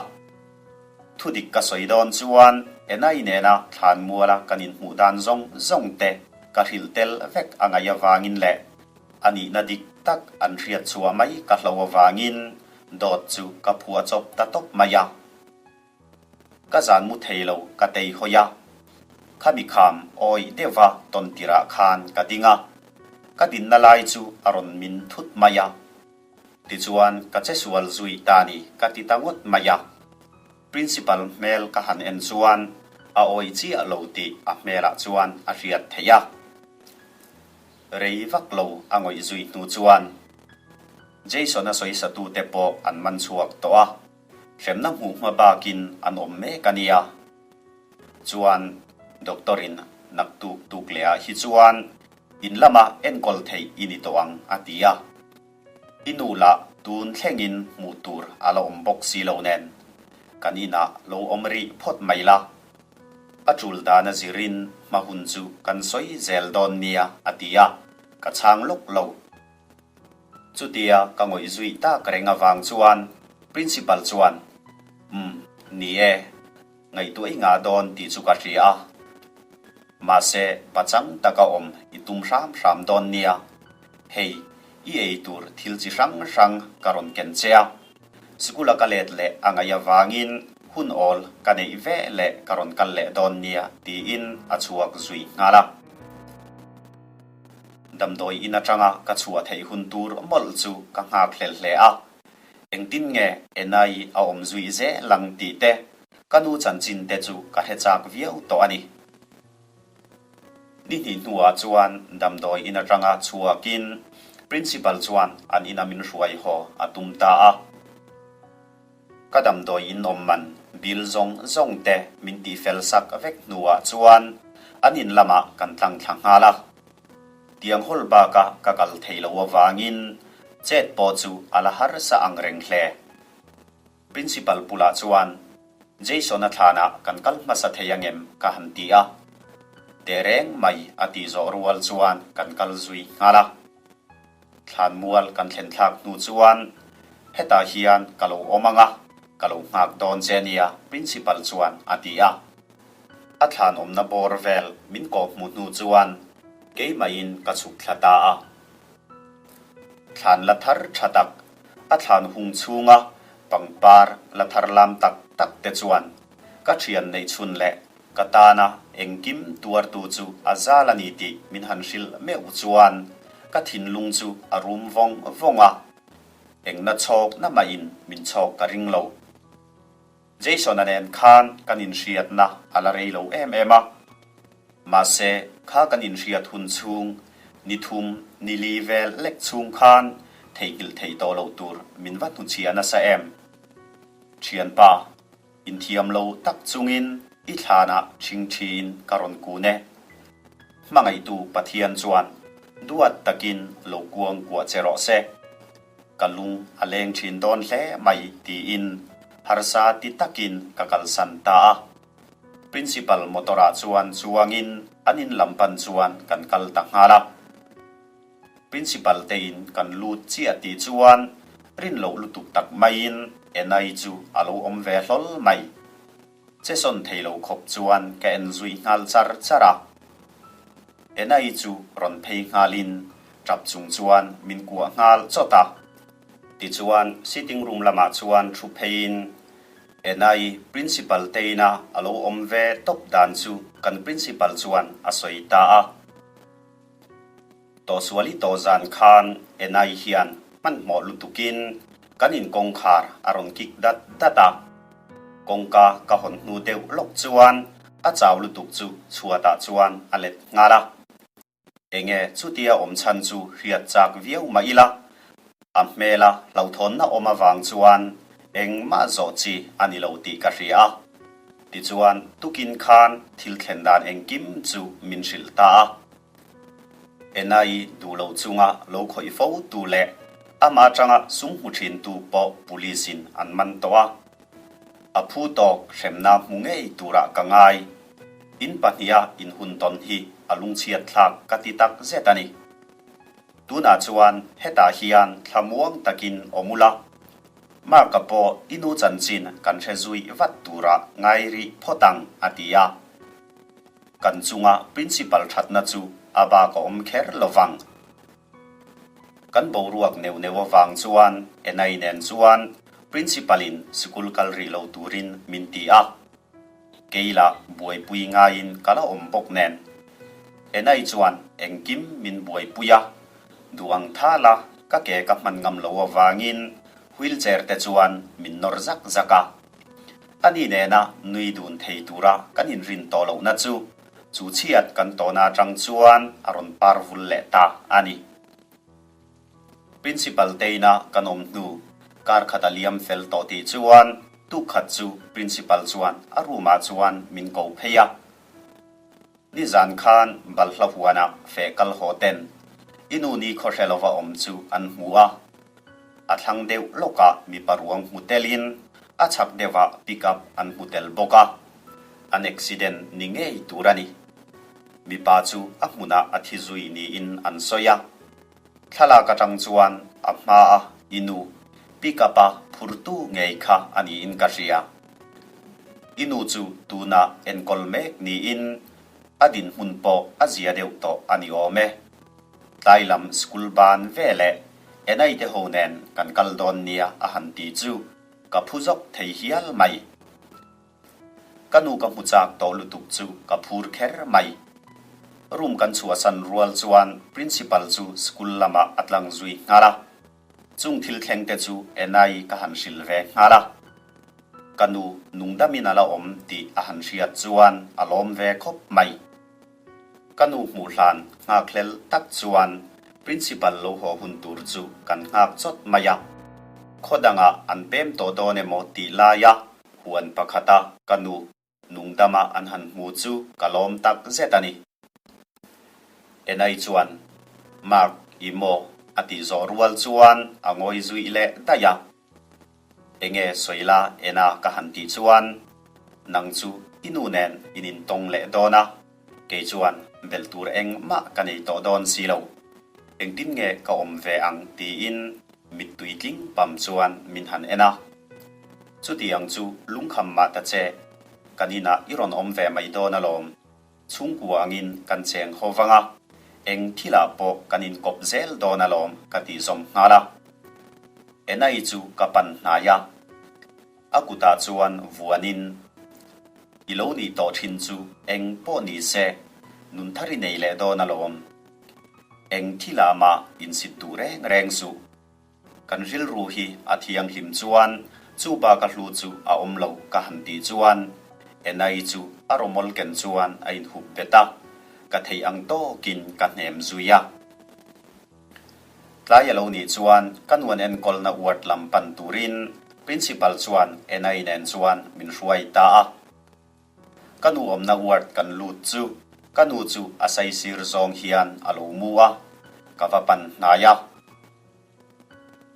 Thudik ka sawi dawn chuan Enai nena thlan muala kan inhmuh dan zawng zawng te ka hrilh tel vek a ngaih avangin leh a nihna dik tak an hriat chhuah mai ka hlo avangin dawt chu ka phuah chawp ta tawp mai a. Ka zan mu thei lo ka tei hawi a, khami kham awih deuhva tawn tirah khan ka ding a, ka dinna lai chu a rawn min thut mai a. Tichuan ka che sual zui ta ni ka ti ta ngawt mai a. Principal hmel ka han en chuan a awih chiah lo tih a hmelah chuan a hriat theih a. Rei vak lo a ngawih zui hnu chuan Jason-a sawisatute pawh an man chhuak tawh a. Hremna hmuh hma bakin an awm mek a nia. Chuan doctor-in naktuk tuk leh ah hi chuan in lama enkawl theih i ni tawh ang a ti a. I nu lah tun thlengin hmuh tur a la awm bawk si lo nen kan inah lo awm rih phawt mai la. A tul dan a zirin hma hun chu kan sawi zel dawn nia a ti a, ka chhang lawk lo. Chutia ka ngawih zui tak reng avang chuan Principal chuan, Umm, ni e, ngaihtuah i ngah dawn tih chu ka hria a. Mahse, pachang taka awm i tum hram hram dawn nia. Hei, i ei tur thil chi hrang hrang ka rawn ken che a. Sikula ka let leh a ngaih avangin hun awl ka neih ve leh ka rawn kal leh dawn nia tiin a chhuak zui nghal a. Damdawi in atanga ka chhuah theih hun tur mawlh chu ka nghak hlel hle a. Engtin nge Enai a awm zui zel ang tih te, ka nu chanchin te chu ka hre chak viau tawh a ni. Ni hnih hnuah chuan damdawi in atanga chhuakin Principal chuan an ina min hruai haw a tum ta a. Ka damdawi in awm man bill zawng zawng te min tihfel sak vek hnuah chuan an in lamah kan tlang thla nghal a. Tiang hawl baka ka kal thei lo avangin chet pawh chu a la harsa ang reng hle. Principal bulah chuan, Jason-a thlanah kan kal hmasa thei angem? ka han ti a. Tehreng mai a tih zawh rual chuan kan kal zui nghal a. Thlan mual kan thlen thlak hnu chuan, Hetah hian ka lo awm ang a, ka lo nghak dawn che nia, Principal chuan a ti a. A thlan awmna bawr vel min kawh hmuh hnu chuan keimahin ka chhuk thla ta a. Thlan la thar tha tak, a thlan hung chhunga pangpar la thar lam tak tak te chuan ka thian neih chhun leh ka tana engkim tuartu chu a zal a ni tih min han hrilh meuh chuan ka thinlung chu a rum vawng vawng a, engna chhawk na mahin min chhawk ka ring lo. Jason-a nen khan kan inhriatna a la rei lo em em a. Mahse, kha kan inhriat hun chhung, ni thum, ni li vel lek chhung khan theihnghilh theih tawh loh tur min va hnuchhiah nasa em? Thianpa, inthiam lo tak chungin i thlanah ṭhingṭhiin ka rawn kun e. Hmangaihtu Pathian chuan duat takin lo kuang kuah che rawh se. Ka lung a leng thin dawn hle mai tiin harsa ti takin ka kalsan ta a. Principal motor ah chuan chuangin an in lam pan chuan kan kal ta nghal a. Principal te in kan lut chiah tih chuan rin loh lutuk tak maiin Enai chu a lo awm ve hlawl mai. Che sawn thei lo khawp chuan ka en zui nghal char char a. Enai chu rawn phei nghalin tap chung chuan min kuah nghal chawt a. Tichuan sitting room lamah chuan thu pheiin Enai principal teina a lo awm ve tawp dan chu kan principal chuan a sawi ta a. Tawhsuali tawh zan khan Enai hian hmanhmawh lutukin kan in kawngkhar a rawn kik dat dat a. Kawngka ka hawn hnu deuh lawk chuan a chau lutuk chu chhuatah chuan a let nghal a. Enge chutia awm chhan chu hriat chak viau mah ila, a hmela hlauhthawnna awm avang chuan engmah zawh chi a ni lo tih ka hria a. Tichuan tukin khan thil thlen dan engkim chu min hrilh ta a. Enai duh lo chunga lo khawih fo tu leh amah atanga sum hmu thin tu pawh police in an man tawh a. A phu tawk hremna hmu ngei turah ka ngai. In pahniha in hun tawn hi a lungchhiat thlak ka ti tak zet a ni. Tunah chuan hetah hian thlamuang takin awm ula, Mark-a pawh i nu chanchin kan hre zui vat turah ngai rih phawt ang a ti a. Kan chunga principal thatna chu a bak a awm kher lo vang. Kan boruak neuh neuh avang chuan Enai nen chuan principal in sikul kal rih lo turin min ti a. Kei lah buaipui ngaiin ka la awm bawk nen. Enai chuan engkim min buaipui a, duh ang thal a ka ke ka hman ngam lo avangin wheelchair te chuan min nawr zak zak a. Ani nena nui dun thei tura kan inrin tawh lohna chu chu chhiat kan tawhna atang chuan a rawn par vul leh ta a ni. Principal teina kan awm hnu kar khat a liam fel tawh tih chuan tuk khat chu Principal chuan a room ah chuan min ko phei a. Nizan khan balhla huanah feh kal haw ten i nu ni khawhre lova awm chu an hmu a. A thlang deuh lawkah mipa ruang hmu telin a chhak deuhah pick up an hmu tel bawk a. An accident ni ngei tur a ni. Mipa chu a hmunah a thi zui niin an sawi a. Thlalak atang chuan a hmaa i nu pick-up a phurtu ngei kha a niin ka hria. I nu chu tunah enkawl mek niin a dinhmun pawh a zia deuh tawh a ni awm e. Tlai lam school ban ve leh Enai te ho nen kan kal dawn nia a han ti chu ka phu zawk thei hial mai. Ka nu ka hmu chak tawh lutuk chu ka phur kher mai. Room kan chhuahsan rual chuan Principal chu school lamah a tlang zui nghal a. Chung thil thleng te chu Enai ka han hrilh ve nghal a. Ka nu nungdamin a la awm tih a han hriat chuan a lawm ve khawp mai. Ka nu hmuh hlan nghakhlel tak chuan Principal lo haw hun tur chu kan nghak chawt mai a. Khaw dangah an pem tawh dawn emaw tih laia huan pakhata ka nu nungdama an han hmu chu ka lawm tak zet a ni. Enai chuan, Mark, i maw? a tih zawh rual chuan a ngawi zuih leh daih a. Enge sawi la ena ka han tih chuan nang chu i nu nen in intawng leh dawn a, kei chuan belh tur engmah ka nei tawh dawn si lo. Engtin nge ka awm ve ang tiin mittui tling pam chuan min han en a. Chutiang chu lungkham mah ta che, kan inah i rawn awm ve mai dawn alawm. Chhungkua angin kan cheng ho vang a, eng thilah pawh kan inkawp zel dawn alawm ka tih zawm nghal a. Enai chu ka pan hnai a, a kutah chuan vuanin, I lo nih tawh thin chu eng pawh ni se, nun thar i nei leh dawn alawm. Eng thilah mah insit duh reng reng suh. Kan rilru hi a thianghlim chuan chu bak a hlu chu a awm lo ka han tih chuan Enai chu a rawmawl ken chuan a inhup bet a, ka theih ang tawkin ka hnem zui a. Tlai a lo nih chuan ka nuan enkawlna ward lam pan turin Principal chuan Enai nen chuan min hruai ta a. Ka nu awmna ward kan lut chu ka nu chu a saisir zawng hian a lo mu a, ka va pan hnai a.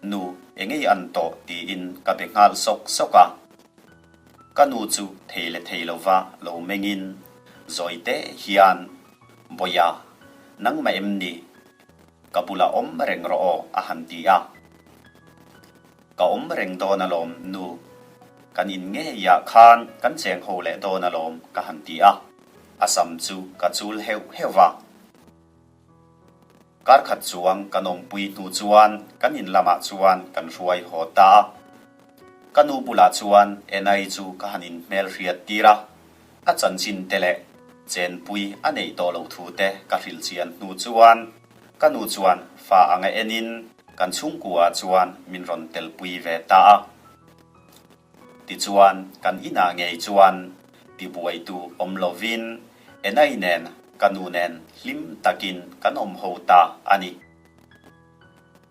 Nu, engei an tawh tiin ka be nghal sawk sawk a. Ka nu chu thei leh thei lova lo mengin zawi teh hian, Bawia, nangmah em ni? Ka bulah awm reng rawh aw a han ti a. Ka awm reng dawn alawm nu, kan in ngeiah khan kan cheng ho leh dawn alawm ka han ti a. A sam chu ka chul heuh heuh va. Kar khat chuang kan awmpui hnu chuan kan in lamah chuan kan hruai haw ta a. Ka nu bulah chuan Enai chu ka han inhmel hriat tir a, a chanchin te leh chenpui a neih tawh loh thu te ka hrilh chian hnu chuan ka nu chuan fa anga enin kan chhungkua chuan min rawn telpui ve ta a. Tichuan, kan inah ngei chuan tibuaitu awm lovin Enai nen ka nu nen hlim takin kan awm ho ta a ni.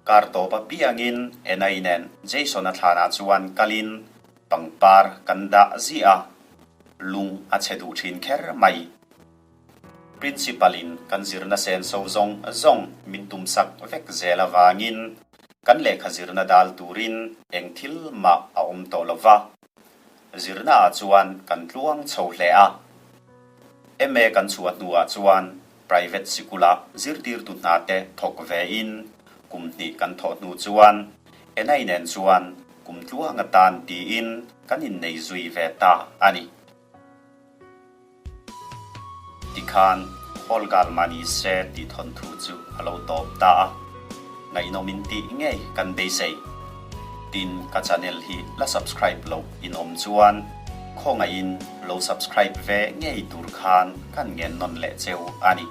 Kar tawp apiangin Enai nen Jason-a thlanah chuan kalin pangpar kan dah ziah a, lung a chhe duh thin kher mai. Principal-in kan zirna senso zawng zawng min tumsak vek zel avangin kan lehkha zirna dal turin eng thil mah a awm tawh lo va. Zirnaah chuan kan tluang chho hle a. MA kan chhuah hnuah chuan private sikula zirtirtu hna te thawk vein kum hnih kan thawh hnu chuan Enai nen chuan kum tluang atan tiin kan innei zui ve ta a ni. Tikhan Hall Girl mah ni se tih thawnthu chu a lo tawp ta a, ngaihnawm in tih ngei kan beisei. Tin, ka channel hi la subscribe loh in awm chuan khawngaihin lo subscribe ve ngei tur khan kan ngen nawn leh cheu a ni.